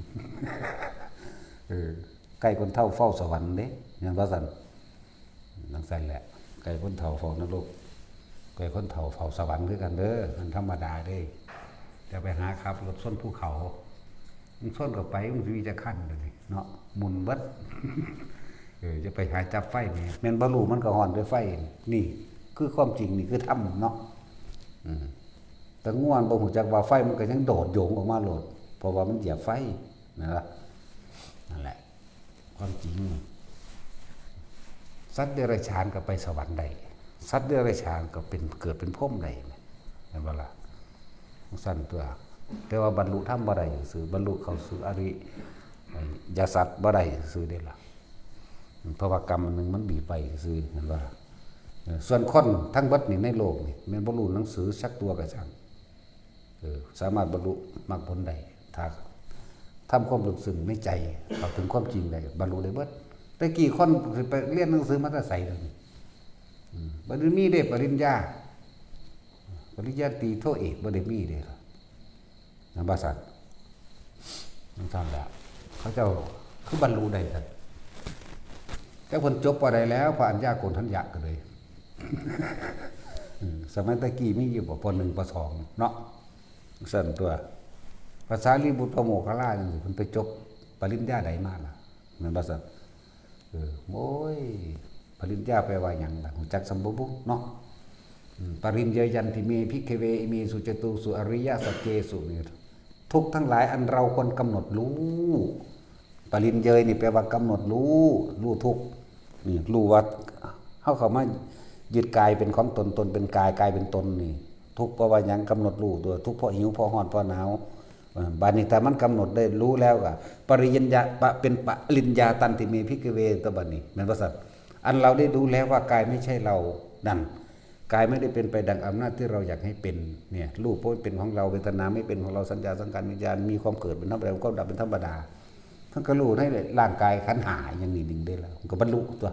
เออ ใกล้คนเฒ่าเฝ้าสวรรค์เด้ แม่นบ่ซั่น จั่งซั้นแหละ ใกล้คนเฒ่าเฝ้านรก ใกล้คนเฒ่าเฝ้าสวรรค์คือกันเด้อ มันธรรมดาเด้ อย่าไปหาขับรถชนภูเขา มันชนเข้าไปมันสิมีจักคันเดี๋ยวนี้เนาะ หมุนเบิด เออ จะไปหาจับไฟนี่ แม่นบ่รู้มันก็ฮ้อนด้วยไฟ นี่คือความจริง นี่คือธรรมเนาะ อืม แต่งัวมันบ่ฮู้จักว่าไฟมันก็ยังโดดโยงออกมาโลด เพราะว่ามันเหยียบไฟ นั่นล่ะ นั่นแหละ ความจริง สัตว์เดรัจฉานก็ไปสวรรค์ได้ สัตว์เดรัจฉานก็เป็น เกิดเป็นพรหมได้ แม่นบ่ล่ะ จั่งซั้นตัว แต่ว่าบรรลุธรรมบ่ได้ซื่อ บรรลุเข้าสู่อริยสัจบ่ได้ซื่อเด้ล่ะ เพราะว่ากรรมอันหนึ่งมันบีบไว้ซื่อ แม่นบ่ล่ะ เออ ส่วนคนทั้งเบิดนี่ในโลกนี่ แม่นบ่รู้หนังสือสักตัวก็ช่าง เออ สามารถบรรลุมรรคผลได้ ถ้าทำความลึกซึ้งในใจ เข้าถึงความจริงได้ บรรลุได้เบิด แต่กี้คนสิไปเรียนหนังสือมาแต่ไสเดี๋ยวนี้ อืม บ่ได้มีเด้ปริญญา ปริญญาตรีโทเอกบ่ได้มีเด้ล่ะ นั่นว่าซั่น จั่งซั้นแหละ เขาเจ้าคือบรรลุได้ซั่น แต่เพิ่นจบปอใดแล้ว พระอัญญาโกณฑัญญะก็เลย อืม สมัยตะกี้มีอยู่บ่ ป.หนึ่ง ป.สอง เนาะ ซั่นตัว พระสารีบุตร พระโมคคัลลาจั่งซี้ เพิ่นไปจบปริญญาใดมาล่ะ แม่นบ่ซั่น เออ โอ้ย ปริญญาแปลว่าหยังล่ะ ฮู้จักซำบ่บุเนาะ อืม ปริญญายันติเม ภิกขเว อิเมสุจตุสุอริยสัจเจสุ นี่ ทุกข์ทั้งหลายอันเราควรกำหนดรู้ ปริญเยยนี่แปลว่ากำหนดรู้ รู้ทุกข์ นี่ รู้ว่าเฮาเข้ามา ยึดกายเป็นของตน ตนเป็นกาย กายเป็นตนนี่ ทุกข์เพราะว่าหยัง กำหนดรู้ตัว ทุกข์เพราะหิว เพราะร้อน เพราะหนาว เออ บัดนี้ถ้ามันกำหนดได้รู้แล้วก็ ปริญญา ปะ เป็นปริญญาตันติเม ภิกขเว ตัวบัดนี้ แม่นบ่ซั่น อันเราได้รู้แล้วว่ากายไม่ใช่เรา นั่น กายไม่ได้เป็นไปดังอำนาจที่เราอยากให้เป็น เนี่ย รูปเพราะเป็นของเรา เวทนาไม่เป็นของเรา สัญญา สังขาร วิญญาณ มีความเกิดเป็นธรรมดา ความดับเป็นธรรมดา ท่านก็รู้ในร่างกายขันธ์ห้าอย่างนี้หนึ่งได้แล้ว มันก็บรรลุตัว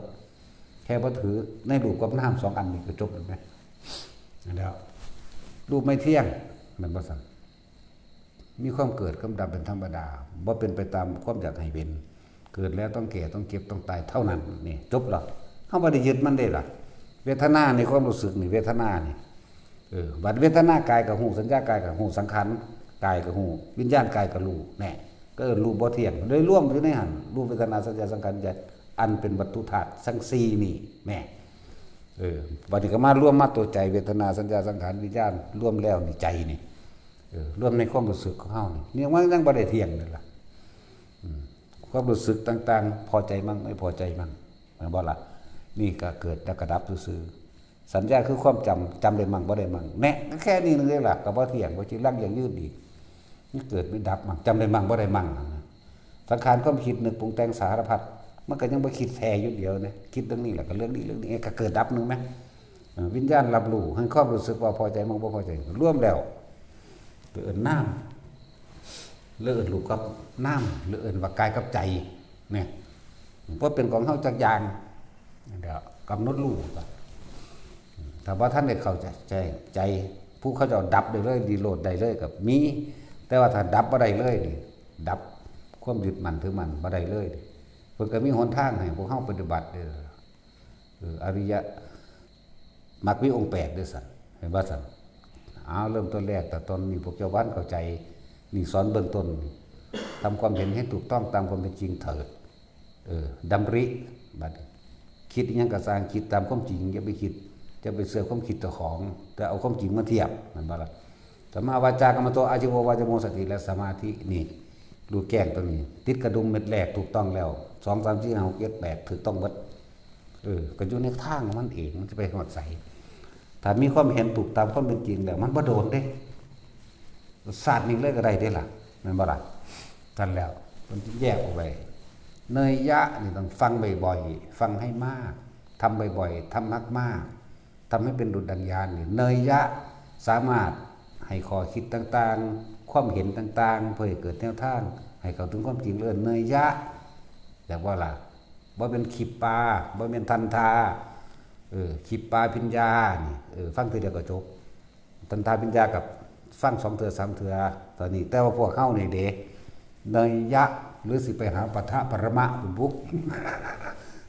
แค่บ่ถือในรูปกับนามสองอันนี้ก็จบแล้วไหม แล้ว รูปไม่เที่ยง แม่นบ่ซั่น มีความเกิดกับดับเป็นธรรมดา บ่เป็นไปตามความอยากให้เป็น เกิดแล้วต้องแก่ ต้องเจ็บ ต้องตาย เท่านั้น นี่ จบแล้ว เฮาบ่ได้ยึดมันเด้ล่ะ เวทนาในความรู้สึกนี่ เวทนานี่ เออ บัดเวทนากายก็ฮู้ สัญญากายก็ฮู้ สังขารกายก็ฮู้ วิญญาณกายก็รู้ แน่ ก็เอิ้นรูปบ่เที่ยง เลยรวมอยู่ในหั่น รูป เวทนา สัญญา สังขาร วิญญาณ อันเป็นวัตถุธาตุทั้งสี่นี่ แน่ เออ บัดนี้ก็มารวมมาตัวใจ เวทนา สัญญา สังขาร วิญญาณ รวมแล้วนี่ใจนี่ เออ รวมในความรู้สึกของเฮานี่ นี่มันยังบ่ได้เที่ยงเลยล่ะ อืม ความรู้สึกต่างๆ พอใจมั่ง ไม่พอใจมั่ง แม่นบ่ล่ะ นี่ก็เกิดแล้วก็ดับซื่อๆ สัญญาคือความจำ จำได้มั่งบ่ได้มั่ง แน่ ก็แค่นี้นึงเด้ล่ะ ก็บ่เที่ยง บ่จีรังยั่งยืนอีก มันเกิดไม่ดับมั่ง จำได้มั่งบ่ได้มั่ง สังขารความคิดนึกปรุงแต่งสารพัด มันก็ยังบ่คิดแท้อยู่เดียวนะ คิดเรื่องนี้แล้วก็เรื่องนี้ เรื่องนี้ ก็เกิดดับนึงไหม เอ่อ วิญญาณรับรู้ ให้ความรู้สึกว่าพอใจมั่งบ่พอใจ รวมแล้ว เอิ้นนาม หรือเอิ้นรูปกับนาม หรือเอิ้นว่ากายกับใจ เนี่ย บ่เป็นของเฮาจักอย่าง เดี๋ยวกำหนดรู้ก่อน ถ้าบ่ทันได้เข้าใจ ใจ ใจ ผู้เขาเจ้าดับได้เลย นิโรธได้เลยก็มี แต่ว่าถ้าดับบ่ได้เลยนี่ ดับความยึดมั่นถือมั่นบ่ได้เลย เพิ่นก็มีหนทางให้พวกเฮาปฏิบัติเด้อ เออ อริยมรรคมีองค์แปดเด้อซั่น เห็นบ่ซั่น เอา เริ่มต้นแรก แต่ตอนนี้พวกเจ้าบ้านเข้าใจ นี่สอนเบื้องต้น ทำความเห็นให้ถูกต้องตามความเป็นจริงเถิด เออ ดำริ บัดนี้ คิดอิหยังก็ซ่าง คิดตามความจริง อย่าไปคิด อย่าไปเชื่อความคิดเจ้าของ แต่เอาความจริงมาเทียบ แม่นบ่ล่ะ สัมมาวาจากัมมันโต อาชีวโว วาจาโม สติ และสมาธิ นี่ รู้แจ้งตัวนี้ ติดกระดุมเม็ดแรกถูกต้องแล้ว สอง สาม สี่ ห้า หก เจ็ด แปด ถูกต้องเบิด เออ ก็อยู่ในทางของมันเอง มันจะไปฮอดไส ถ้ามีความเห็นถูกตามความเป็นจริงแล้ว มันบ่โดนเด้ ชาตินี้เลยก็ได้เด้ล่ะ แม่นบ่ล่ะ กันแล้ว มันแยกออกไป เนยยะนี่ต้องฟังบ่อยๆ ฟังให้มาก ทำบ่อยๆ ทำมากๆ ทำให้เป็นดุจดังยานนี่ เนยยะ สามารถให้ข้อคิดต่างๆ ความเห็นต่างๆ เพื่อให้เกิดแนวทาง ให้เข้าถึงความจริงเลย เนยยะ อยากว่าล่ะ บ่เป็นคิปปา บ่เป็นทันทา เออ คิปปาภิญญานี่ เออ ฟังเทื่อเดียวก็จบ ทันทาภิญญากับฟังสองเทื่อสามเทื่อ ตอนนี้ แต่ว่าพวกเฮานี่เด้ เนยยะ หรือสิไปหาปะทะปรมะบุบุก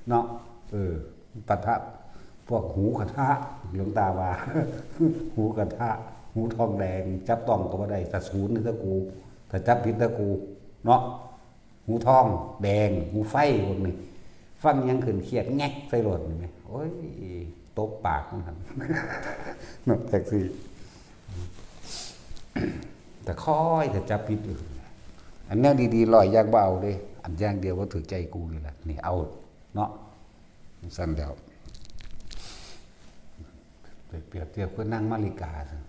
เนาะ เออ ปะทะ พวกหูกระทะ หลวงตาว่า หูกระทะ หูทองแดง จับต้องก็บ่ได้ ถ้าศูนย์นี่ตะกู ถ้าจับผิดตะกู เนาะ หูทองแดง หูไฟพวกนี้ ฟังหยังขึ้นเครียดแงกใส่โลดนี่แหม โอ้ย ตบปากมันหั่น เนาะ จั่งซี้ แต่คอยแต่จับผิดอยู่ อันแนวดีๆ ร้อยอย่างบ่เอาเด้ อันอย่างเดียวบ่ถือใจกูนี่แหละ นี่เอา เนาะ ซั่นแล้ว ไปเปรียบเทียบกับนางมาริกาซั่น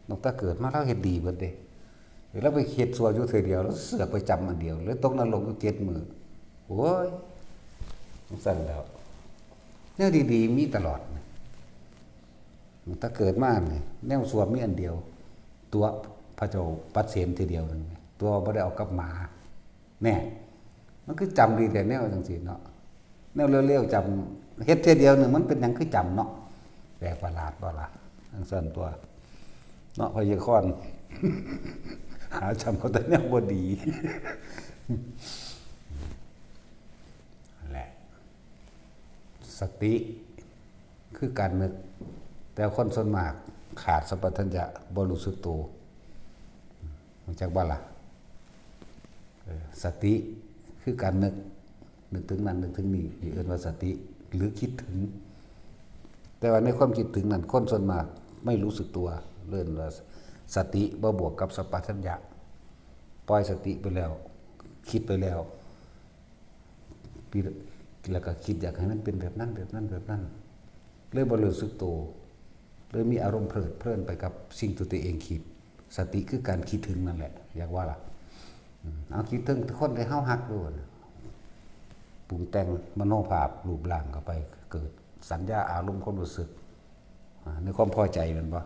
ตั้งแต่เกิดมาลาวเฮ็ดดีเบิดเด้ ลาวไปเฮ็ดชั่วอยู่เทื่อเดียว ลาวเสือกไปจำอันเดียว เลยตกนรกอยู่เจ็ดมื้อ โอ้ย ซั่นแล้ว แนวดีๆ มีตลอดนะ ตั้งแต่เกิดมานี่ แนวชั่วมีอันเดียว ตั๋วพระเจ้าปัดเสนทีเดียวนึง ตั๋วบ่ได้เอากับหมา แน่ มันคือจำดีแต่แนวจั่งซี้เนาะ แนวเลวๆ จำ เฮ็ดเทื่อเดียวหนึ่ง มันเป็นหยังคือจำเนาะ แปลกประหลาดบ่ล่ะ จั่งซั่นตัว เนาะ พยากรณ์ หาจำเอาแต่แนวบ่ดี นั่นแหละ สติ คือการนึก แต่คนส่วนมากขาดสัมปชัญญะ บ่รู้สึกตัว รู้จักบ่ล่ะ เออ สติคือการนึก นึกถึงนั่นนึกถึงนี่ นี่เอิ้นว่าสติ หรือคิดถึง แต่ว่าในความคิดถึงนั้น คนส่วนมากไม่รู้สึกตัว เอิ้นว่าสติบ่บวกกับสัมปชัญญะ ปล่อยสติไปแล้ว คิดไปแล้ว แล้วก็คิดอยากให้มันเป็นแบบนั้น แบบนั้น แบบนั้น เลยบ่รู้สึกตัว เลยมีอารมณ์เพลิดเพลินไปกับสิ่งที่ตัวเองคิด สติคือการคิดถึงนั่นแหละ อยากว่าล่ะ อืม เอาคิดถึงคนที่เฮาฮักดูนะ ปรุงแต่งมโนภาพรูปร่างเข้าไป เกิดสัญญาอารมณ์ความรู้สึก อ่า ในความพอใจแม่นบ่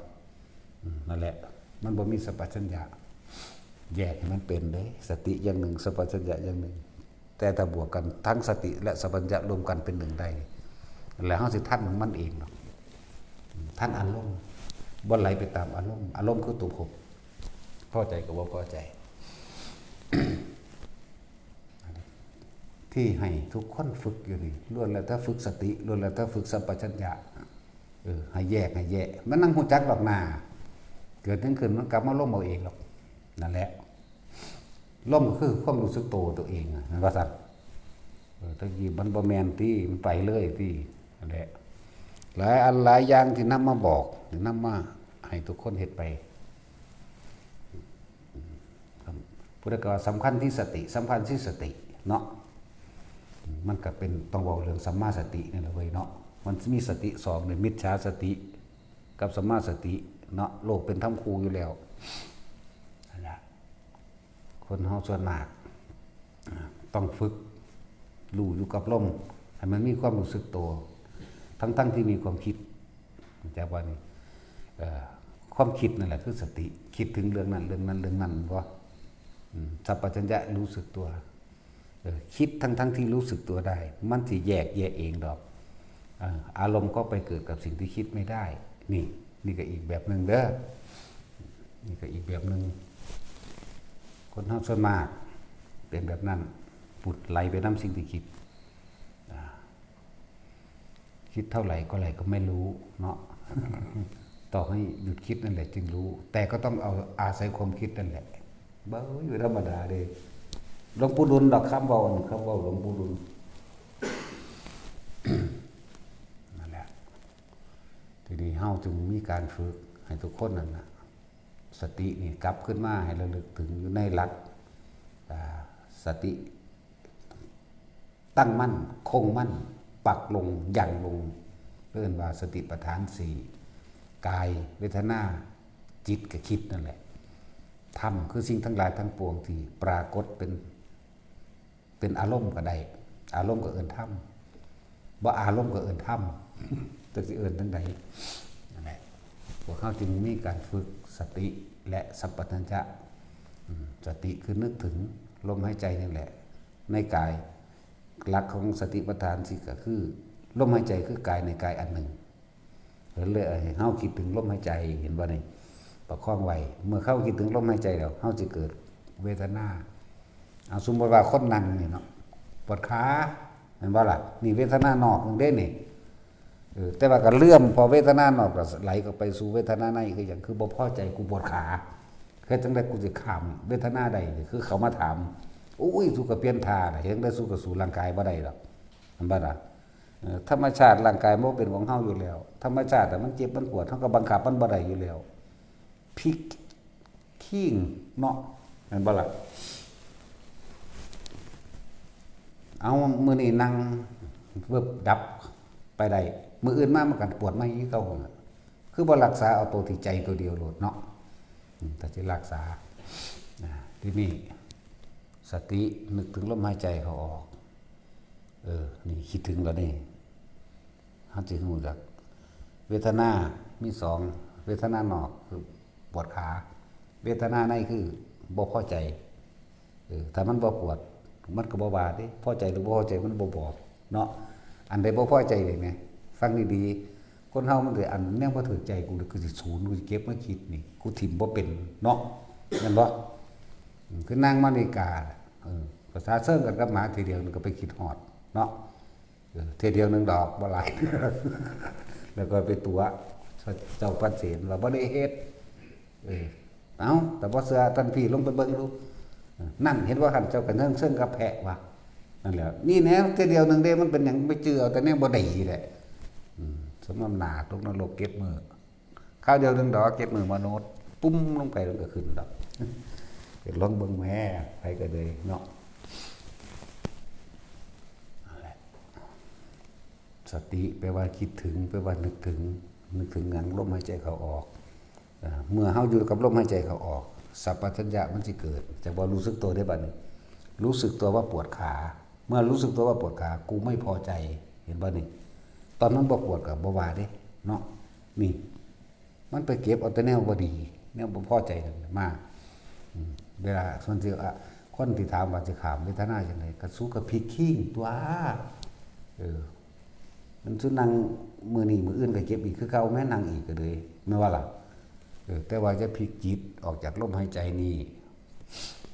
อืม นั่นแหละ มันบ่มีสัมปชัญญะ แยกให้มันเป็นเด้ สติอย่างหนึ่ง สัมปชัญญะอย่างหนึ่ง แต่ถ้าบวกกันทั้งสติและสัมปชัญญะรวมกันเป็นหนึ่งได้นี่ แล้วเฮาสิทันของมันเองดอก อืม ทันอารมณ์ บ่ไหลไปตามอารมณ์ อารมณ์คือตัวภพ พอใจก็บ่พอใจ ที่ให้ทุกคนฝึกอยู่นี่ ล้วนแล้วแต่ฝึกสติ ล้วนแล้วแต่ฝึกสัมปชัญญะ เออ ให้แยก ให้แยก มันนั่งฮู้จักดอกหน้า เกิดหยังขึ้นมันกลับมาลมเอาเองดอก นั่นแหละ ลมก็คือความรู้สึกโตตัวเองอะ แม่นบ่ซั่น เออ ตะกี้มันบ่แม่นติ มันไปเลยติ นั่นแหละ หลายอันหลายอย่างที่นำมาบอก นำมาให้ทุกคนเฮ็ดไป ผู้ใดก็ว่าสำคัญที่สติ สำคัญที่สติเนาะ มันก็เป็น ต้องเว้าเรื่องสัมมาสตินี่แหละเว้ยเนาะ มันมีสติสองเนี่ย มิจฉาสติกับสัมมาสติเนาะ โลกเป็นธรรมคู่อยู่แล้ว นั่นล่ะ คนเฮาส่วนมาก อ่า ต้องฝึก รู้อยู่กับลม ให้มันมีความรู้สึกตัว ทั้งๆ ที่มีความคิด จากว่านี่ เอ่อ ความคิดนั่นแหละคือสติ คิดถึงเรื่องนั้น เรื่องนั้น เรื่องนั้นบ่ อืม สัมปชัญญะรู้สึกตัว เออ คิดทั้งๆ ที่รู้สึกตัวได้ มันสิแยกแยะเองดอก เอ่อ อารมณ์ก็ไปเกิดกับสิ่งที่คิดไม่ได้ นี่ นี่ก็อีกแบบหนึ่งเด้อ นี่ก็อีกแบบหนึ่ง คนเฮาส่วนมาก เป็นแบบนั้น ปุดไหลไปนำสิ่งที่คิด อ่า คิดเท่าไหร่ก็ไหร่ก็ไม่รู้เนาะ ต้องให้หยุดคิดนั่นแหละจึงรู้ แต่ก็ต้องเอาอาศัยความคิดนั่นแหละ เบ้ย บ่ธรรมดาเด้ หลวงปู่ดุลดอก คำเว้า คำเว้าหลวงปู่ดุล นั่นแหละ ทีนี้เฮาจึงมีการฝึกให้ทุกคนนั่นน่ะ สตินี่กลับขึ้นมาให้ระลึกถึงอยู่ในหลัก อ่า สติ ตั้งมั่น คงมั่น ปักลง หยั่งลง เอิ้นว่าสติปัฏฐานสี่ กาย เวทนา จิตกับคิดนั่นแหละ ธรรมคือสิ่งทั้งหลายทั้งปวงที่ปรากฏเป็น เป็นอารมณ์ก็ได้ อารมณ์ก็เอิ้นธรรม บ่อารมณ์ก็เอิ้นธรรม จักสิเอิ้นจั่งใด นั่นแหละ พวกเฮาจึงมีการฝึกสติและสัมปชัญญะ อืม สติคือนึกถึงลมหายใจนี่แหละ ในกาย หลักของสติปัฏฐานสี่ก็คือ ลมหายใจคือกายในกายอันหนึ่ง เลยให้เฮาคิดถึงลมหายใจ เห็นบ่นี่ ประคองไว้ เมื่อเฮาคิดถึงลมหายใจแล้ว เฮาสิเกิดเวทนา เอาสมมติว่าคนนั่งนี่เนาะ ปวดขา เห็นบ่ล่ะ นี่เวทนานอกนึงเด้นี่ เออ แต่ว่าก็เลื่อม พอเวทนานอกก็ไหลเข้าไปสู่เวทนาใน คือหยัง คือบ่พอใจ กูปวดขา เฮ็ดจั่งใดกูสิข้ามเวทนาได้ คือเขามาถาม โอ้ย สู้กับเปลี่ยนท่าน่ะ เฮ็ดจั่งใดสู้กับสู้ร่างกายบ่ได้ดอก เห็นบ่ล่ะ เอ่อ ธรรมชาติร่างกายมันบ่เป็นของเฮาอยู่แล้ว ธรรมชาติอะมันเจ็บมันปวด เฮาก็บังคับมันบ่ได้อยู่แล้ว พลิกคิงเนาะ แม่นบ่ล่ะ เอา มื้อนี้นั่งเวิบดับไปได้ มื้ออื่นมามันก็ปวดมาอีกคือเก่าหั่นล่ะ คือบ่รักษาเอาตัวที่ใจตัวเดียวโลดเนาะ อืม ถ้าสิรักษา นะ ทีนี้สตินึกถึงลมหายใจเข้าออก เออ นี่คิดถึงแล้วนี่ เฮาสิรู้จัก เวทนามีสอง เวทนานอกคือปวดขา เวทนาในคือบ่พอใจ เออ ถ้ามันบ่ปวด มันก็บ่ว่าเด้ พอใจหรือบ่พอใจมันบ่บอกเนาะ อันใดบ่พอใจเลยไง ฟังดีๆ คนเฮามันสิอันแนวบ่ถูกใจกู กูสิสูญ กูสิเก็บมาคิดนี่ กูถิ่มบ่เป็นเนาะ แม่นบ่ อืม คือนั่งมานาฬิกา เออ ภาษาเซิงกันกับหมาทีเดียวมันก็ไปคิดฮอดเนาะ เออ เทื่อเดียวหนึ่งดอก บ่หลาย แล้วก็ไปตั๋วเจ้าปันเสนว่าบ่ได้เฮ็ด เออ เอ้า แต่บ่เชื่อท่านพี่ลงไปเบิ่งดู นั่น เห็นว่าหั่นเจ้าก็เซิงๆ กับแพะว่ะ นั่นแหละ นี่แหละ เทื่อเดียวหนึ่งเด้ มันเป็นหยังไปจื่อเอาแต่แนวบ่ดีแหละ อืม สมน้ำหน้า ตกนรกเจ็ดมื้อ คราวเดียวหนึ่งดอก เจ็ดมื้อมนุษย์ ปุ้มลงไปมันก็ขึ้นดอก เดี๋ยวลองเบิ่งแหม ไผก็เลยเนาะ นั่นแหละ สติแปลว่าคิดถึง แปลว่านึกถึง นึกถึงหยัง ลมหายใจเข้าออก อ่า เมื่อเฮาอยู่กับลมหายใจเข้าออก สัมปชัญญะมันสิเกิด จักว่ารู้สึกตัวได้บัดนี้ รู้สึกตัวว่าปวดขา เมื่อรู้สึกตัวว่าปวดขา กูไม่พอใจ เห็นบ่นี่ ตอนมันบ่ปวดก็บ่ว่าเด้ เนาะ นี่ มันไปเก็บเอาแต่แนวบ่ดี แนวบ่พอใจนั่นมา อืม เวลาคนสิ อ่ะ คนที่ถามว่าสิข้ามเวทนาจั่งใด ก็สู้กับพลิกคิงตัว เออ มันสู้นั่งมื้อนี้มื้ออื่นก็เก็บอีกคือเก่า แม้นั่งอีกก็เลย แม่นว่าล่ะ เออ แต่ว่าจะพลิกจิตออกจากลมหายใจนี่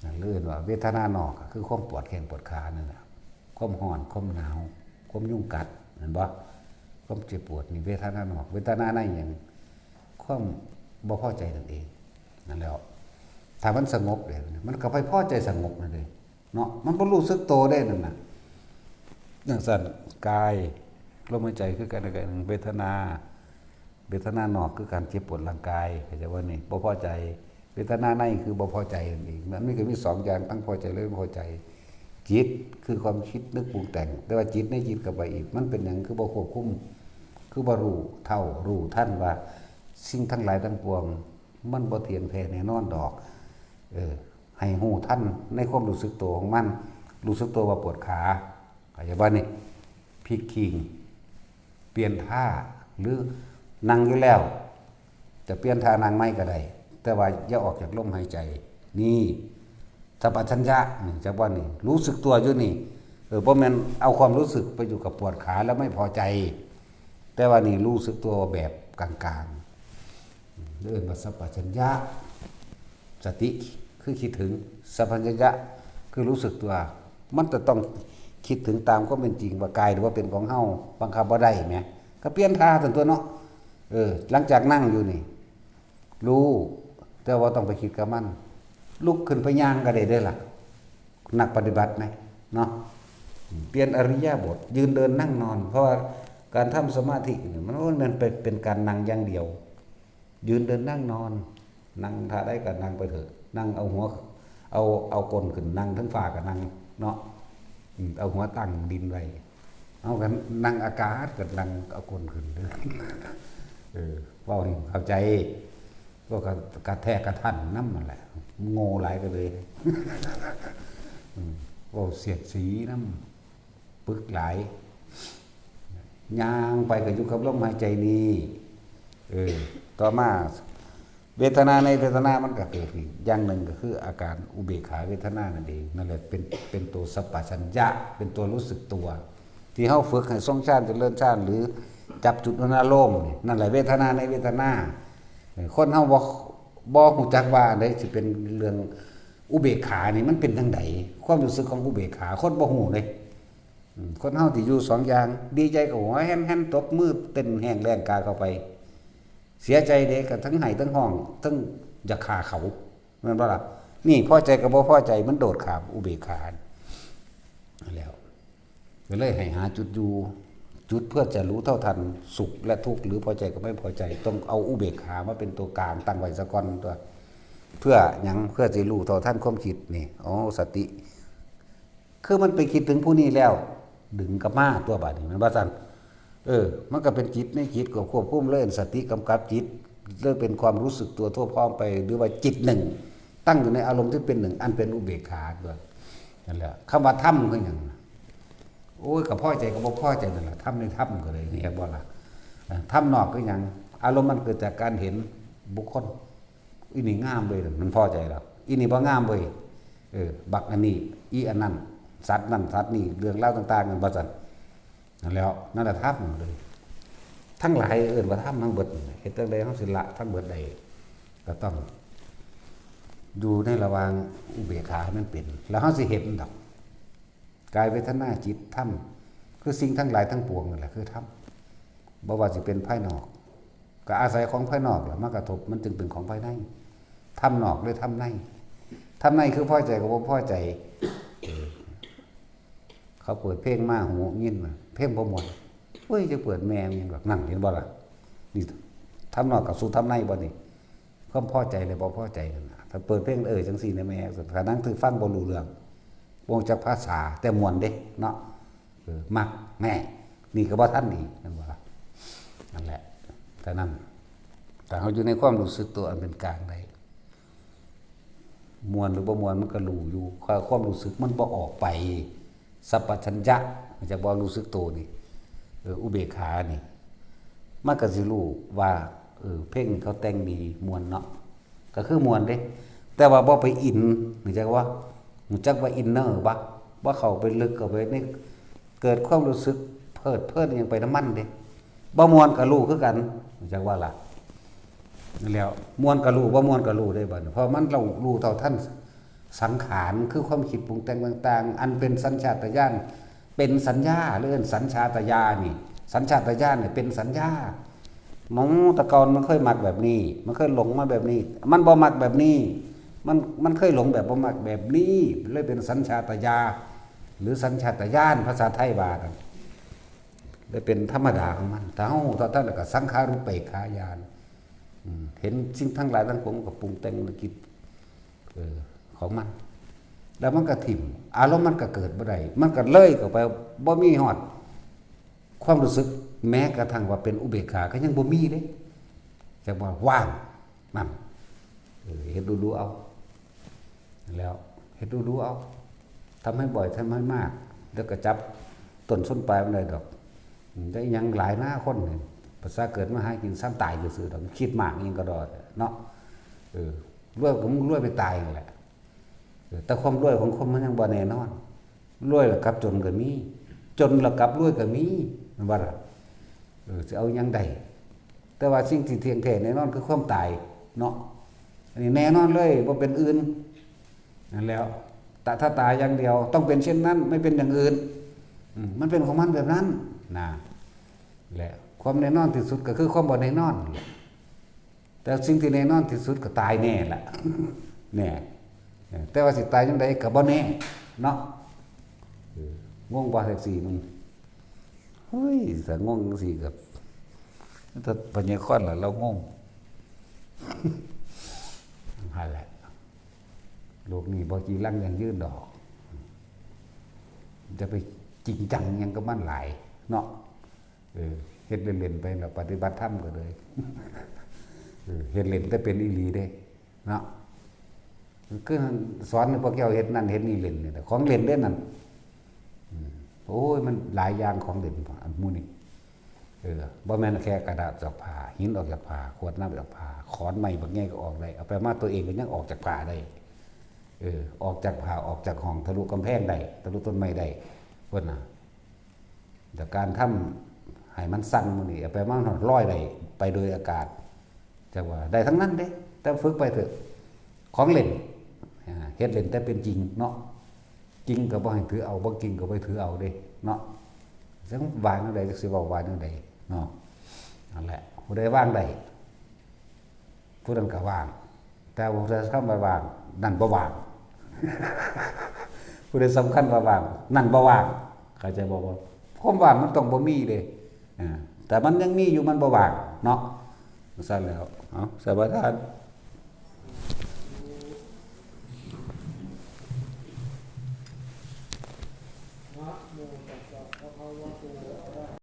นั่นเรียกว่าเวทนานอก ก็คือความปวดแข้งปวดขานั่นน่ะ ความร้อน ความหนาว ความยุงกัด เห็นบ่ ความเจ็บปวดนี่เวทนานอก เวทนาในหยัง ความบ่พอใจนั่นเอง นั่นแหละ ถ้ามันสงบเลย มันก็ไปพอใจสงบนั่นเอง เนาะ มันบ่รู้สึกตัวได้นั่นน่ะ จั่งซั่น กาย ลมหายใจคือกันและกัน เวทนา เวทนานอกคือการเจ็บปวดร่างกาย เข้าใจบ่นี่ บ่พอใจ เวทนาในคือบ่พอใจนั่นเอง มันมีก็มีสองอย่าง ทั้งพอใจและไม่พอใจ จิตคือความคิดนึกปรุงแต่ง แต่ว่าจิตในจิตก็ไปอีก มันเป็นหยังคือบ่ควบคุม คือบ่รู้เท่ารู้ทันว่าสิ่งทั้งหลายทั้งปวง มันบ่เที่ยงแท้แน่นอนดอก เออ ให้รู้ทันในความรู้สึกตัวของมัน รู้สึกตัวว่าปวดขา เข้าใจบ่นี่ พลิกคิง เปลี่ยนท่า หรือนั่งอยู่แล้ว จะเปลี่ยนท่านั่งใหม่ก็ได้ แต่ว่าอย่าออกจากลมหายใจ นี่ สัมปชัญญะนี่ จักว่านี่ รู้สึกตัวอยู่นี่ เออ บ่แม่นเอาความรู้สึกไปอยู่กับปวดขาแล้วไม่พอใจ แต่ว่านี่รู้สึกตัวแบบกลางๆ เรียกว่าสัมปชัญญะ สติคือคิดถึง สัมปชัญญะคือรู้สึกตัว มันจะต้องคิดถึงตามความเป็นจริงว่ากายหรือว่าเป็นของเฮา บังคับบ่ได้แหม ก็เปลี่ยนท่าซั่นตัวเนาะ เออ หลังจากนั่งอยู่นี่ รู้ แต่ว่าต้องไปคิดกับมัน ลุกขึ้นไปย่างก็ได้เด้อล่ะ นักปฏิบัตินะ เนาะ เปลี่ยนอิริยาบถ ยืนเดินนั่งนอน เพราะว่าการทำสมาธินี่ มัน มันเป็น เป็นการนั่งอย่างเดียว ยืนเดินนั่งนอน นั่งท่าใดก็นั่งไปเถอะ นั่งเอาหัว เอา เอาก้นขึ้นนั่งเทิงฟ้าก็นั่งเนาะ อืม เอาหัวตั้งดินไว้ เอากันนั่งอากาศก็นั่งเอาก้นขึ้น เออ เว้าให้เข้าใจ ก็กระ กระแทกกระทันนำนั่นแหละ โง่หลายก็เลย อืม เว้าเสียดสีนำ ปึกหลาย ย่างไปก็อยู่กับลมหายใจนี่ เออ ต่อมา เวทนาในเวทนามันก็เกิดอีกอย่างหนึ่งก็คืออาการอุเบกขาเวทนานั่นเอง นั่นแหละเป็น เป็นตัวสัมปชัญญะ เป็นตัวรู้สึกตัว ที่เฮาฝึกให้ทรงฌานเจริญฌาน หรือจับจุดอารมณ์นี่ นั่นแหละเวทนาในเวทนา เออ คนเฮาบ่ บ่ฮู้จักว่าอันใดสิเป็นเรื่องอุเบกขานี่มันเป็นจั่งใด ความรู้สึกของอุเบกขา คนบ่ฮู้เด้ อืม คนเฮาที่อยู่สองอย่าง ดีใจก็หัวแฮ่นๆ ตบมือเต้นแฮงแรงกาเข้าไป เสียใจเด้ก็ทั้งไห้ทั้งฮ้อง ทั้งอยากฆ่าเขา แม่นบ่ล่ะ นี่พอใจกับบ่พอใจ มันโดดข้ามอุเบกขาแล้ว ก็เลยให้หาจุดอยู่ จุดเพื่อจะรู้เท่าทันสุขและทุกข์ หรือพอใจกับไม่พอใจ ต้องเอาอุเบกขามาเป็นตัวกลางตั้งไว้ซะก่อนตัว เพื่อหยัง เพื่อสิรู้เท่าทันความคิดนี่ อ๋อ สติ คือมันไปคิดถึงผู้นี้แล้ว ดึงกลับมาตัวบาดนี้ แม่นบ่ซั่น เออ มันก็เป็นจิตในจิตก็ควบคุมเลย สติกำกับจิต เลยเป็นความรู้สึกตัวทั่วพร้อมไป หรือว่าจิตหนึ่ง ตั้งอยู่ในอารมณ์ที่เป็นหนึ่ง อันเป็นอุเบกขาตัว นั่นแหละ คำว่าธรรมคือหยัง โอ้ย ก็พอใจก็บ่พอใจนั่นแหละ ธรรมในธรรมก็เลย เห็นบ่ล่ะ อ่า ธรรมนอกคือหยัง อารมณ์มันเกิดจากการเห็นบุคคล อีนี่งามเว้ย มันพอใจแล้ว อีนี่บ่งามเว้ย เออ บักอันนี้ อีอันนั้น สัตว์นั่นสัตว์นี่ เรื่องราวต่างๆ นั่นว่าซั่น นั่นแหล้ว นั่นแหละธรรมเลย ทั้งหลายเอิ้นว่าธรรมทั้งเบิด เฮ็ดจั่งใดเฮาสิละทั้งเบิดได้ ก็ต้องอยู่ในระหว่างอุเบกขาให้มันเป็น แล้วเฮาสิเห็นดอก กายเวทนาจิตธรรม คือสิ่งทั้งหลายทั้งปวงนั่นแหละคือธรรม บ่ว่าสิเป็นภายนอก ก็อาศัยของภายนอกแหละมากระทบ มันจึงเป็นของภายใน ธรรมนอกหรือธรรมใน ธรรมในคือพอใจกับบ่พอใจ เออ เขาเปิดเพลงมาหูยินมา เพลงบ่ม่วน เฮ้ย จะเปิดแม่มันแบบนั่น เห็นบ่ล่ะ นี่ธรรมนอกกับสู้ธรรมในบ่นี่ ความพอใจและบ่พอใจนั่นน่ะ ถ้าเปิดเพลง เออ จังซี่นะแม่ ถ้านั่งถือฟังบ่รู้เรื่อง บ่รู้จักภาษา แต่ม่วนเด้เนาะ เออ มักแน่ นี่ก็บ่ทันอีก แม่นบ่ล่ะ? นั่นแหละ แต่นั้น แต่เฮาอยู่ในความรู้สึกตัวอันเป็นกลางได้ ม่วนหรือบ่ม่วนมันก็รู้อยู่ ความรู้สึกมันบ่ออกไป สัมปชัญญะ จักบ่ รู้สึกตัวนี่ เออ อุเบกขานี่ มันก็สิรู้ว่า เออ เพลงเขาแต่งดี ม่วนเนาะ ก็คือม่วนเด้ แต่ว่าบ่ไปอิน รู้จักว่า รู้จักว่า inner บ่ บ่เข้าไปลึกเข้าไปใน เกิดความรู้สึกเพลิดเพลินอิหยังไปนำมันเด้ บ่ม่วนก็รู้คือกัน รู้จักว่าล่ะ นั่นแหล้ว ม่วนก็รู้ บ่ม่วนก็รู้เด้บัดนี้ เพราะมันรู้ รู้เท่าทันสังขาร คือความคิดปรุงแต่งต่างๆ อันเป็นสัญชาตญาณ เป็นสัญญา หรือเอิ้นสัญชาตญาณนี่ สัญชาตญาณนี่เป็นสัญญา หมูแต่ก่อนมันเคยมักแบบนี้ มันเคยหลงมาแบบนี้ มันบ่มักแบบนี้ มัน มันเคยหลงแบบบ่มักแบบนี้ เลยเป็นสัญชาตญาณ หรือสัญชาตญาณ ภาษาไทยว่ากัน เลยเป็นธรรมดาของมัน ถ้าเฮารู้เท่าทันแล้วก็สังขารูปเปกขาญาณ อืม เห็นสิ่งทั้งหลายทั้งปวงมันก็ปรุงแต่งนึกคิด เออ ของมัน แล้วมันก็ถิ่ม อารมณ์มันก็เกิดบ่ได้ มันก็เลยเข้าไป บ่มีฮอดความรู้สึก แม้กระทั่งว่าเป็นอุเบกขาก็ยังบ่มีเด้ จักว่าว่าง นั่น เออ เฮ็ดดูๆเอา แล้วเฮ็ดดูๆเอา ทำให้บ่อย ทำให้มาก แล้วก็จับต้นส้นปลายมันได้ดอก อืม ได้หยังหลายหน้าคนนี่ ภาษาเกิดมาหากินซ้ำตายซื่อๆดอก คิดมากอิหยังก็ดอก เนาะ เออ รวยก็มึงรวยไปตายนั่นแหละ เออ แต่ความรวยของคนมันยังบ่แน่นอน รวยแล้วกลับจนก็มี จนแล้วกลับรวยก็มี แม่นบ่ล่ะ? เออ สิเอาหยังได้ แต่ว่าสิ่งที่เที่ยงแท้แน่นอนคือความตาย เนาะ อันนี้แน่นอนเลย บ่เป็นอื่น นั่นแหล้ว ตถาตาอย่างเดียว ต้องเป็นเช่นนั้น ไม่เป็นอย่างอื่น อืม มันเป็นของมันแบบนั้น นะ แหละ ความแน่นอนที่สุดก็คือความบ่แน่นอน แต่สิ่งที่แน่นอนที่สุดก็ตายแน่ล่ะ แน่ เออ แต่ว่าสิตายจั่งใดก็บ่แน่ เนาะ เออ งงบ่แท็กซี่มึง? เฮ้ย ถ้างงจั่งซี้ก็ ถ้าพญาคอนล่ะ ลาวงง นั่นแหละ โลกนี้บ่จีรังยั่งยืนดอก จะไปจริงจังหยังกับมันหลาย เนาะ เออ เฮ็ดเล่นๆไปแล้ว ปฏิบัติธรรมก็เลย เออ เฮ็ดเล่นแต่เป็นอีหลีเด้ เนาะ คือสอนให้พวกเจ้าเฮ็ดนั่นเฮ็ดนี่เล่นนี่แหละ ของเล่นเด้นั่น อืม โอ้ย มันหลายอย่างของเล่น อันหมู่นี้ เออ บ่แม่นแค่กระดาษออกจากผ้า หินออกจากผ้า ขวดน้ำออกจากผ้า ขอนไม้บักใหญ่ก็ออกได้ เอาไปมาตัวเองก็ยังออกจากผ้าได้ เออ ออกจากผ้า ออกจากห้อง ทะลุกำแพงได้ ทะลุต้นไม้ได้ พุ้นน่ะ แต่การทำให้มันสั่นหมู่นี้ เอาไปมาฮอดลอยได้ ไปโดยอากาศ จักว่าได้ทั้งนั้นเด้ แต่ฝึกไปเถอะ ของเล่น อ่า เฮ็ดเล่นแต่เป็นจริงเนาะ จริงก็บ่ให้ถือเอา บ่จริงก็บ่ถือเอาเด้ เนาะ จักว่าแนวใด จักสิเว้าว่าแนวใด เนาะ นั่นแหละ ผู้ใดวางได้ ผู้นั้นก็ว่าง แต่ผู้ใดสำคัญว่าว่าง นั่นบ่ว่าง ผู้ใดสำคัญว่าว่าง นั่นบ่ว่าง เข้าใจบ่? ว่าความว่างมันต้องบ่มีเด้ อ่า แต่มันยังมีอยู่ มันบ่ว่างเนาะ ซั่นแล้ว เอา สมาทาน